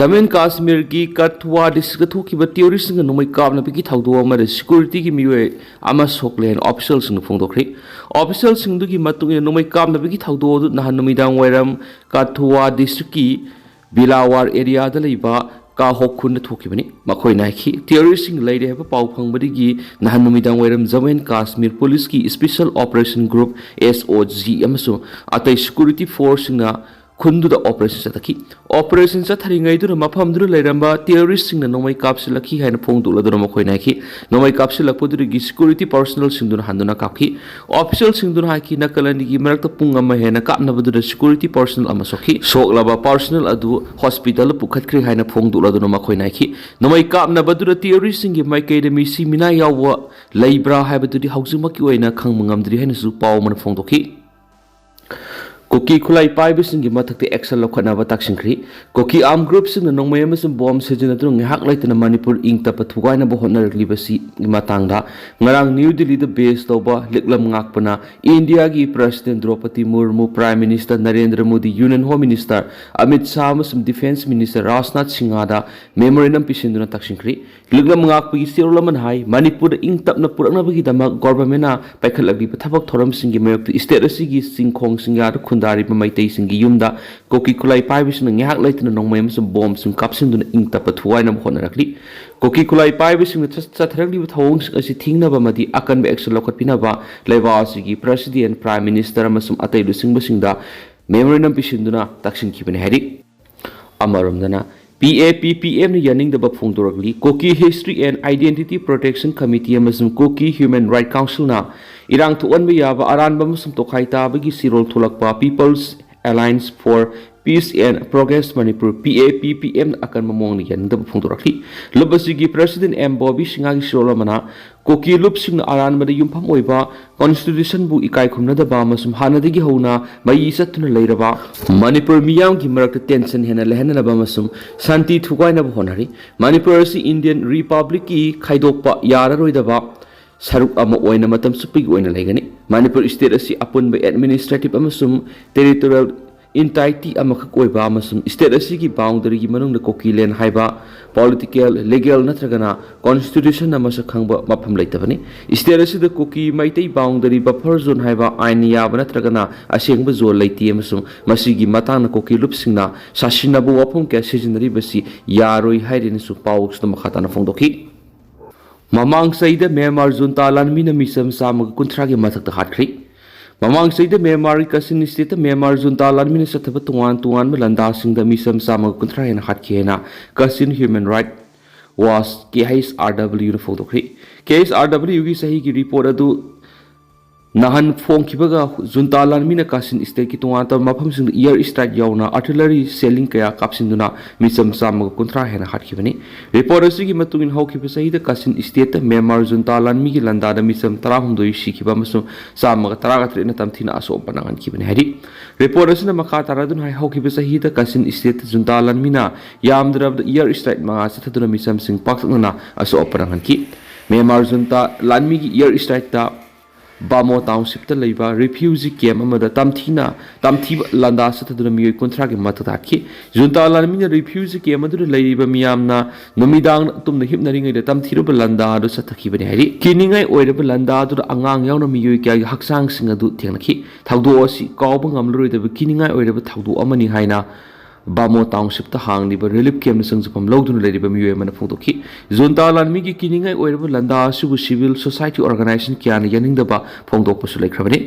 ꯖꯝꯃꯨ ꯑꯦꯟ ꯀꯥꯁꯃꯤꯔꯒꯤ ꯀꯊꯨꯋꯥ ꯗꯤꯁꯇ꯭ꯔꯤꯛꯇ ꯊꯣꯛꯈꯤꯕ ꯇꯦꯔꯣꯔꯤꯁꯁꯤꯡꯒ ꯅꯣꯡꯃꯩ ꯀꯥꯞꯅꯕꯒꯤ ꯊꯧꯗꯣꯛ ꯑꯃꯗ ꯁꯦꯀ꯭ꯌꯨꯔꯤꯇꯤꯒꯤ ꯃꯤꯑꯣꯏ ꯑꯃ ꯁꯣꯛꯂꯦ ꯍꯥꯏꯅ ꯑꯣꯐꯤꯁꯤꯌꯦꯜꯁꯤꯡꯅ ꯐꯣꯡꯗꯣꯛꯈ꯭ꯔꯤ꯫ ꯑꯣꯐꯤꯁꯤꯌꯦꯜꯁꯤꯡꯗꯨꯒꯤ ꯃꯇꯨꯡ ꯏꯟꯅ ꯅꯣꯡꯃꯩ ꯀꯥꯞꯅꯕꯒꯤ ꯊꯧꯗꯣꯛ ꯑꯗꯨ ꯅꯍꯥꯟ ꯅꯨꯃꯤꯗꯥꯡ ꯋꯥꯏꯔꯝ ꯀꯊꯨꯋꯥ ꯗꯤꯁꯇ꯭ꯔꯤꯛꯀꯤ ꯕꯤꯂꯥꯋꯥꯔ ꯑꯦꯔꯤꯌꯥꯗ ꯂꯩꯕ ꯀꯥꯍꯣꯛ ꯈꯨꯟꯗ ꯊꯣꯛꯈꯤꯕꯅꯤ꯫ ꯃꯈꯣꯏꯅ ꯍꯥꯏꯈꯤ, ꯇꯦꯔꯣꯔꯤꯁꯁꯤꯡ ꯂꯩꯔꯦ ꯍꯥꯏꯕ ꯄꯥꯎ ꯐꯪꯕꯗꯒꯤ ꯅꯍꯥꯟ ꯅꯨꯃꯤꯗꯥꯡ ꯋꯥꯏꯔꯝ ꯖꯝꯃꯨ ꯑꯦꯟ ꯀꯥꯁꯃꯤꯔ ꯄꯨꯂꯤꯁꯀꯤ ꯁ꯭ꯄꯦꯁꯦꯜ ꯑꯣꯄꯔꯦꯁꯟ ꯒ꯭ꯔꯨꯞ, ꯑꯦꯁ ꯑꯣ ꯖꯤ, ꯑꯃꯁꯨꯡ ꯑꯇꯩ ꯁꯦꯀ꯭ꯌꯨꯔꯤꯇꯤ ꯐꯣꯔꯁꯁꯤꯡꯅ ꯈꯨꯟꯗꯨꯗ ꯑꯣꯄꯔꯦꯁꯟ ꯆꯠꯊꯈꯤ꯫ ꯑꯣꯄꯔꯦꯁꯟ ꯆꯠꯊꯔꯤꯉꯩꯗꯨꯗ ꯃꯐꯝꯗꯨꯗ ꯂꯩꯔꯝꯕ ꯇꯦꯔꯣꯔꯤꯁꯁꯤꯡꯅ ꯅꯣꯡꯃꯩ ꯀꯥꯞꯁꯤꯜꯂꯛꯈꯤ ꯍꯥꯏꯅ ꯐꯣꯡꯗꯣꯛꯂꯗꯨꯅ ꯃꯈꯣꯏꯅ ꯍꯥꯏꯈꯤ, ꯅꯣꯡꯃꯩ ꯀꯥꯞꯁꯤꯜꯂꯛꯄꯗꯨꯗꯒꯤ ꯁꯦꯀ꯭ꯌꯨꯔꯤꯇꯤ ꯄꯥꯔꯁꯣꯅꯦꯜꯁꯤꯡꯗꯨꯅ ꯍꯟꯗꯨꯅ ꯀꯥꯞꯈꯤ꯫ ꯑꯣꯐꯤꯁꯤꯌꯦꯜꯁꯤꯡꯗꯨꯅ ꯍꯥꯏꯈꯤ, ꯅꯥꯀꯜ ꯑꯅꯤꯒꯤ ꯃꯔꯛꯇ ꯄꯨꯡ ꯑꯃ ꯍꯦꯟꯅ ꯀꯥꯞꯅꯕꯗꯨꯗ ꯁꯦꯀ꯭ꯌꯨꯔꯤꯇꯤ ꯄꯥꯔꯁꯣꯅꯦꯜ ꯑꯃ ꯁꯣꯛꯈꯤ꯫ ꯁꯣꯛꯂꯕ ꯄꯥꯔꯁꯣꯅꯦꯜ ꯑꯗꯨ ꯍꯣꯁꯄꯤꯇꯥꯜꯗ ꯄꯨꯈꯠꯈ꯭ꯔꯦ ꯍꯥꯏꯅ ꯐꯣꯡꯗꯣꯛꯂꯗꯨꯅ ꯃꯈꯣꯏꯅ ꯍꯥꯏꯈꯤ, ꯅꯣꯡꯃꯩ ꯀꯥꯞꯅꯕꯗꯨꯗ ꯇꯦꯔꯣꯔꯤꯁꯁꯤꯡꯒꯤ ꯃꯥꯏꯀꯩꯗ ꯃꯤꯁꯤ ꯃꯤꯅꯥ ꯌꯥꯎꯕ ꯂꯩꯕ꯭ꯔꯥ ꯍꯥꯏꯕꯗꯨꯗꯤ ꯍꯧꯖꯤꯛꯃꯛꯀꯤ ꯑꯣꯏꯅ ꯈꯪꯕ ꯉꯝꯗ꯭ꯔꯤ ꯍꯥꯏꯅꯁꯨ ꯄꯥꯎ ꯑꯃꯅ ꯐꯣꯡꯗꯣꯛꯈꯤ꯫ ꯀꯨꯀꯤ ꯈꯨꯠꯂꯥꯏ ꯄꯥꯏꯕꯁꯤꯡꯒꯤ ꯃꯊꯛꯇ action ꯂꯧꯈꯠꯅꯕ ꯇꯛꯁꯤꯟꯈ꯭ꯔꯤ꯫ ꯀꯨꯀꯤ armed group ꯁꯤꯡꯅ ꯅꯣꯡꯃꯩ ꯑꯃꯁꯨꯡ ꯕꯣꯝ ꯁꯤꯖꯤꯟꯅꯗꯨꯅ ꯉꯥꯏꯍꯥꯛ ꯂꯩꯇꯅ ꯃꯅꯤꯄꯨꯔ ꯏꯪ ꯇꯞꯄ ꯊꯨꯒꯥꯏꯅꯕ ꯍꯣꯠꯅꯔꯛꯂꯤꯕꯁꯤꯒꯤ ꯃꯇꯥꯡꯗ ꯉꯔꯥꯡ ꯅ꯭ꯌꯨ ꯗꯤꯜꯂꯤꯗ base ꯇꯧꯕ ꯂꯤꯛꯂꯝ ꯉꯥꯛꯄꯅ ꯏꯟꯗꯤꯌꯥꯒꯤ President ꯗ꯭ꯔꯧꯄꯗꯤ ꯃꯨꯔꯃꯨ, Prime Minister Narendra Modi, Union Home Minister Amit Shah ꯑꯃꯁꯨꯡ Defence Minister ꯔꯥꯖꯅꯥꯊ ꯁꯤꯡꯍꯗ memorandum ꯄꯤꯁꯤꯟꯗꯨꯅ ꯇꯛꯁꯤꯟꯈ꯭ꯔꯤ꯫ ꯂꯤꯛꯂꯝ ꯉꯥꯛꯄꯒꯤ ꯆꯦꯔꯣꯜ ꯑꯃꯅ ꯍꯥꯏ, ꯃꯅꯤꯄꯨꯔꯗ ꯏꯪ ꯇꯞꯅ ꯄꯨꯔꯛꯅꯕꯒꯤꯗꯃꯛ government ꯅ ꯄꯥꯏꯈꯠꯂꯛꯂꯤꯕ ꯊꯕꯛ ꯊꯧꯔꯝꯁꯤꯡꯒꯤ ꯃꯥꯌꯣꯛꯇ state ꯑꯁꯤꯒꯤ ꯆꯤꯡꯈꯣꯡ ꯆꯤꯡꯌꯥꯗ ꯈꯨꯟꯗꯥꯔꯤꯕ ꯃꯩꯇꯩꯁꯤꯡꯒꯤ ꯌꯨꯝꯗ ꯀꯨꯀꯤ ꯈꯨꯠꯂꯥꯏ ꯄꯥꯏꯕꯁꯤꯡꯅ ꯉꯥꯏꯍꯥꯛ ꯂꯩꯇꯅ ꯅꯣꯡꯃꯩ ꯑꯃꯁꯨꯡ ꯕꯣꯝꯁꯤꯡ ꯀꯥꯞꯁꯤꯟꯗꯨꯅ ꯏꯪ ꯇꯞꯄ ꯊꯨꯒꯥꯏꯅꯕ ꯍꯣꯠꯅꯔꯛꯂꯤ꯫ ꯀꯨꯀꯤ ꯈꯨꯠꯂꯥꯏ ꯄꯥꯏꯕꯁꯤꯡꯅ ꯆꯠ-, ꯆꯠꯊꯔꯛꯂꯤꯕ ꯊꯧꯑꯣꯡꯁꯤꯡ ꯑꯁꯤ ꯊꯤꯡꯅꯕ ꯑꯃꯗꯤ ꯑꯀꯟꯕ action ꯂꯧꯈꯠꯄꯤꯅꯕ ꯂꯩꯕꯥꯛ ꯑꯁꯤꯒꯤ President, Prime Minister ꯑꯃꯁꯨꯡ ꯑꯇꯩ ꯂꯨꯆꯤꯡꯕꯁꯤꯡꯗ memorandum ꯄꯤꯁꯤꯟꯗꯨꯅ ꯇꯛꯁꯤꯟꯈꯤꯕꯅꯤ ꯍꯥꯏꯔꯤ꯫ ꯑꯃꯔꯣꯝꯗꯅ, P A P P M ꯅ ꯌꯥꯅꯤꯡꯗꯕ ꯐꯣꯡꯗꯣꯔꯛꯂꯤ꯫ Kuki History and Identity Protection Committee ꯑꯃꯁꯨꯡ Kuki Human Rights Council ꯅ ꯏꯔꯥꯡ ꯊꯣꯛꯍꯟꯕ ꯌꯥꯕ ꯑꯔꯥꯟꯕ ꯑꯃꯁꯨꯡ ꯇꯣꯈꯥꯏ ꯇꯥꯕꯒꯤ ꯆꯦꯔꯣꯜ ꯊꯣꯛꯂꯛꯄ People's Alliance for Peace and Progress Manipur, P A P P M ꯅ ꯑꯀꯟꯕ ꯃꯑꯣꯡꯗ ꯌꯥꯅꯤꯡꯗꯕ ꯐꯣꯡꯗꯣꯔꯛꯂꯤ꯫ ꯂꯨꯞ ꯑꯁꯤꯒꯤ President ꯑꯦꯝ ꯕꯣꯕꯤ ꯁꯤꯡꯍꯒꯤ ꯆꯦꯔꯣꯜ ꯑꯃꯅ ꯀꯨꯀꯤ ꯂꯨꯞꯁꯤꯡꯅ ꯑꯔꯥꯟꯕꯗ ꯌꯨꯝꯐꯝ ꯑꯣꯏꯕ constitution ꯕꯨ ꯏꯀꯥꯏ ꯈꯨꯝꯅꯗꯕ ꯑꯃꯁꯨꯡ ꯍꯥꯟꯅꯗꯒꯤ ꯍꯧꯅ ꯃꯩ ꯆꯠꯇꯨꯅ ꯂꯩꯔꯕ ꯃꯅꯤꯄꯨꯔ ꯃꯤꯌꯥꯝꯒꯤ ꯃꯔꯛꯇ tension ꯍꯦꯟꯅ ꯂꯩꯍꯟꯅꯅꯕ ꯑꯃꯁꯨꯡ ꯁꯥꯟꯇꯤ ꯊꯨꯒꯥꯏꯅꯕ ꯍꯣꯠꯅꯔꯤ꯫ ꯃꯅꯤꯄꯨꯔ ꯑꯁꯤ Indian Republic ꯀꯤ ꯈꯥꯏꯗꯣꯛꯄ ꯌꯥꯔꯔꯣꯏꯗꯕ ꯁꯔꯨꯛ ꯑꯃ ꯑꯣꯏꯅ ꯃꯇꯝ ꯆꯨꯞꯄꯒꯤ ꯑꯣꯏꯅ ꯂꯩꯒꯅꯤ꯫ ꯃꯅꯤꯄꯨꯔ state ꯑꯁꯤ ꯑꯄꯨꯟꯕ administrative ꯑꯃꯁꯨꯡ territorial entity ꯑꯃꯈꯛ ꯑꯣꯏꯕ ꯑꯃꯁꯨꯡ state ꯑꯁꯤꯒꯤ boundary ꯒꯤ ꯃꯅꯨꯡꯗ ꯀꯨꯀꯤꯂꯦꯟ ꯍꯥꯏꯕ political, legal ꯅꯠꯇ꯭ꯔꯒꯅ constitution ꯅ ꯃꯁꯛ ꯈꯪꯕ ꯃꯐꯝ ꯂꯩꯇꯕꯅꯤ꯫ State ꯑꯁꯤꯗ ꯀꯨꯀꯤ ꯃꯩꯇꯩ boundary buffer zone ꯍꯥꯏꯕ ꯑꯥꯏꯟꯅ ꯌꯥꯕ ꯅꯠꯇ꯭ꯔꯒꯅ ꯑꯁꯦꯡꯕ zone ꯂꯩꯇꯦ ꯑꯃꯁꯨꯡ ꯃꯁꯤꯒꯤ ꯃꯇꯥꯡꯗ ꯀꯨꯀꯤ ꯂꯨꯞꯁꯤꯡꯅ ꯁꯥꯁꯤꯟꯅꯕ ꯋꯥꯐꯝ ꯀꯌꯥ ꯁꯤꯖꯤꯟꯅꯔꯤꯕꯁꯤ ꯌꯥꯔꯣꯏ ꯍꯥꯏꯔꯦꯅꯁꯨ ꯄꯥꯎꯁꯤꯗ ꯃꯈꯥ ꯇꯥꯅ ꯐꯣꯡꯗꯣꯛꯈꯤ꯫ ꯃꯃꯥꯡ ꯆꯍꯤꯗ ꯃ꯭ꯌꯥꯟꯃꯥꯔ junta ꯂꯥꯟꯃꯤꯅ ꯃꯤꯆꯝ ꯆꯥꯝꯃꯒ ꯀꯨꯟꯊ꯭ꯔꯥꯒꯤ ꯃꯊꯛꯇ ꯍꯥꯠꯈ꯭ꯔꯤ꯫ ꯃꯃꯥꯡ ꯆꯍꯤꯗ ꯃ꯭ꯌꯥꯟꯃꯥꯔꯒꯤ ꯀꯥꯆꯤꯟ state ꯇ ꯃ꯭ꯌꯥꯟꯃꯥꯔ junta ꯂꯥꯟꯃꯤꯅ ꯆꯠꯊꯕ ꯇꯣꯉꯥꯟ ꯇꯣꯉꯥꯟꯕ ꯂꯥꯟꯗꯥꯁꯤꯡꯗ ꯃꯤꯆꯝ ꯆꯥꯝꯃꯒ ꯀꯨꯟꯊ꯭ꯔꯥ ꯍꯦꯟꯅ ꯍꯥꯠꯈꯤ ꯍꯥꯏꯅ Kachin Human Rights Watch, K H R W ꯅ ꯐꯣꯡꯗꯣꯛꯈ꯭ꯔꯤ꯫ K H R W ꯒꯤ ꯆꯍꯤꯒꯤ report ꯑꯗꯨ ꯅꯍꯥꯟ ꯐꯣꯡꯈꯤꯕꯒ ꯖꯨꯟꯇꯥ ꯂꯥꯟꯃꯤꯅ ꯀꯥꯆꯤꯟ ꯁ꯭ꯇꯦꯠꯀꯤ ꯇꯣꯉꯥꯟ ꯇꯣꯉꯥꯟꯕ ꯃꯐꯝꯁꯤꯡꯗ ꯏꯌꯔ ꯁ꯭ꯇ꯭ꯔꯥꯏꯛ ꯌꯥꯎꯅ ꯑꯥꯔꯇꯤꯂꯔꯤ ꯁꯦꯜꯂꯤꯡ ꯀꯌꯥ ꯀꯥꯞꯁꯤꯟꯗꯨꯅ ꯃꯤꯆꯝ ꯆꯥꯝꯃꯒ ꯀꯨꯟꯊ꯭ꯔꯥ ꯍꯦꯟꯅ ꯍꯥꯠꯈꯤꯕꯅꯤ꯫ ꯔꯤꯄꯣꯔꯠ ꯑꯁꯤꯒꯤ ꯃꯇꯨꯡ ꯏꯟꯅ ꯍꯧꯈꯤꯕ ꯆꯍꯤꯗ ꯀꯥꯆꯤꯟ ꯁ꯭ꯇꯦꯠꯇ ꯃ꯭ꯌꯥꯟꯃꯥꯔ ꯖꯨꯟꯇꯥ ꯂꯥꯟꯃꯤꯒꯤ ꯂꯥꯟꯗꯥꯗ ꯃꯤꯆꯝ ꯇꯔꯥꯍꯨꯝꯗꯣꯏ ꯁꯤꯈꯤꯕ ꯑꯃꯁꯨꯡ ꯆꯥꯝꯃꯒ ꯇꯔꯥꯒ ꯇꯔꯦꯠꯅ ꯇꯝꯊꯤꯅ ꯑꯁꯣꯛ ꯑꯄꯟ ꯅꯪꯍꯟꯈꯤꯕꯅꯤ ꯍꯥꯏꯔꯤ꯫ ꯔꯤꯄꯣꯔꯠ ꯑꯁꯤꯅ ꯃꯈꯥ ꯇꯥꯔꯗꯨꯅ ꯍꯥꯏ, ꯍꯧꯈꯤꯕ ꯆꯍꯤꯗ ꯀꯥꯆꯤꯟ ꯁ꯭ꯇꯦꯠꯇ ꯖꯨꯟꯇꯥ ꯂꯥꯟꯃꯤꯅ ꯌꯥꯝꯗ꯭ꯔꯕꯗ ꯏꯌꯔ ꯁ꯭ꯇ꯭ꯔꯥꯏꯛ ꯃꯉꯥ ꯆꯠꯊꯗꯨꯅ ꯃꯤꯆꯝꯁꯤꯡ ꯄꯥꯛꯇꯛꯅꯅ ꯑꯁꯣꯛ ꯑꯄꯟ ꯅꯪꯍꯟꯈꯤ꯫ ꯃ꯭ꯌꯥꯟꯃꯥꯔ ꯖꯨꯟꯇꯥ ꯂꯥꯟꯃꯤꯒꯤ ꯏꯌꯔ ꯁ꯭ꯇ꯭ꯔꯥꯏꯛꯇ ꯕꯥꯃꯣ ꯇꯥꯎꯟꯁꯤꯞꯇ ꯂꯩꯕ ꯔꯤꯐ꯭ꯌꯨꯖꯤ ꯀꯦꯝ ꯑꯃꯗ ꯇꯝꯊꯤꯅ ꯇꯝꯊꯤꯕ ꯂꯥꯟꯗꯥ ꯆꯠꯊꯗꯨꯅ ꯃꯤꯑꯣꯏ ꯀꯨꯟꯊ꯭ꯔꯥꯒꯤ ꯃꯊꯛ ꯇꯥꯈꯤ꯫ ꯖꯨꯟꯇꯥ ꯂꯥꯟꯃꯤꯅ ꯔꯤꯐ꯭ꯌꯨꯖꯤ ꯀꯦꯝ ꯑꯗꯨꯗ ꯂꯩꯔꯤꯕ ꯃꯤꯌꯥꯝꯅ ꯅꯨꯃꯤꯗꯥꯡ ꯇꯨꯝꯅ ꯍꯤꯞꯅꯔꯤꯉꯩꯗ ꯇꯝꯊꯤꯔꯕ ꯂꯥꯟꯗꯥ ꯑꯗꯨ ꯆꯠꯊꯈꯤꯕꯅꯤ ꯍꯥꯏꯔꯤ꯫ ꯀꯤꯅꯤꯡꯉꯥꯏ ꯑꯣꯏꯔꯕ ꯂꯥꯟꯗꯥ ꯑꯗꯨꯗ ꯑꯉꯥꯡ ꯌꯥꯎꯅ ꯃꯤꯑꯣꯏ ꯀꯌꯥꯒꯤ ꯍꯛꯆꯥꯡꯁꯤꯡ ꯑꯗꯨ ꯊꯦꯡꯅꯈꯤ꯫ ꯊꯧꯗꯣꯛ ꯑꯁꯤ ꯀꯥꯎꯕ ꯉꯝꯂꯔꯣꯏꯗꯕ ꯀꯤꯅꯤꯡꯉꯥꯏ ꯑꯣꯏꯔꯕ ꯊꯧꯗꯣꯛ ꯑꯃꯅꯤ ꯍꯥꯏꯅ ꯕꯥꯃꯣ ꯇꯥꯎꯟꯁꯤꯞꯇ ꯍꯥꯡꯂꯤꯕ ꯔꯤꯂꯤꯐ ꯀꯦꯝꯞꯅ ꯆꯪꯖꯐꯝ ꯂꯧꯗꯨꯅ ꯂꯩꯔꯤꯕ ꯃꯤꯑꯣꯏ ꯑꯃꯅ ꯐꯣꯡꯗꯣꯛꯈꯤ꯫ ꯖꯨꯟꯇꯥ ꯂꯥꯟꯃꯤꯒꯤ ꯀꯤꯅꯤꯡꯉꯥꯏ ꯑꯣꯏꯔꯕ ꯂꯥꯟꯗꯥ ꯑꯁꯤꯕꯨ ꯁꯤꯚꯤꯜ ꯁꯣꯁꯥꯏꯇꯤ ꯑꯣꯔꯒꯅꯥꯏꯖꯦꯁꯟ ꯀꯌꯥꯅ ꯌꯥꯅꯤꯡꯗꯕ ꯐꯣꯡꯗꯣꯛꯄꯁꯨ ꯂꯩꯈ꯭ꯔꯕꯅꯤ꯫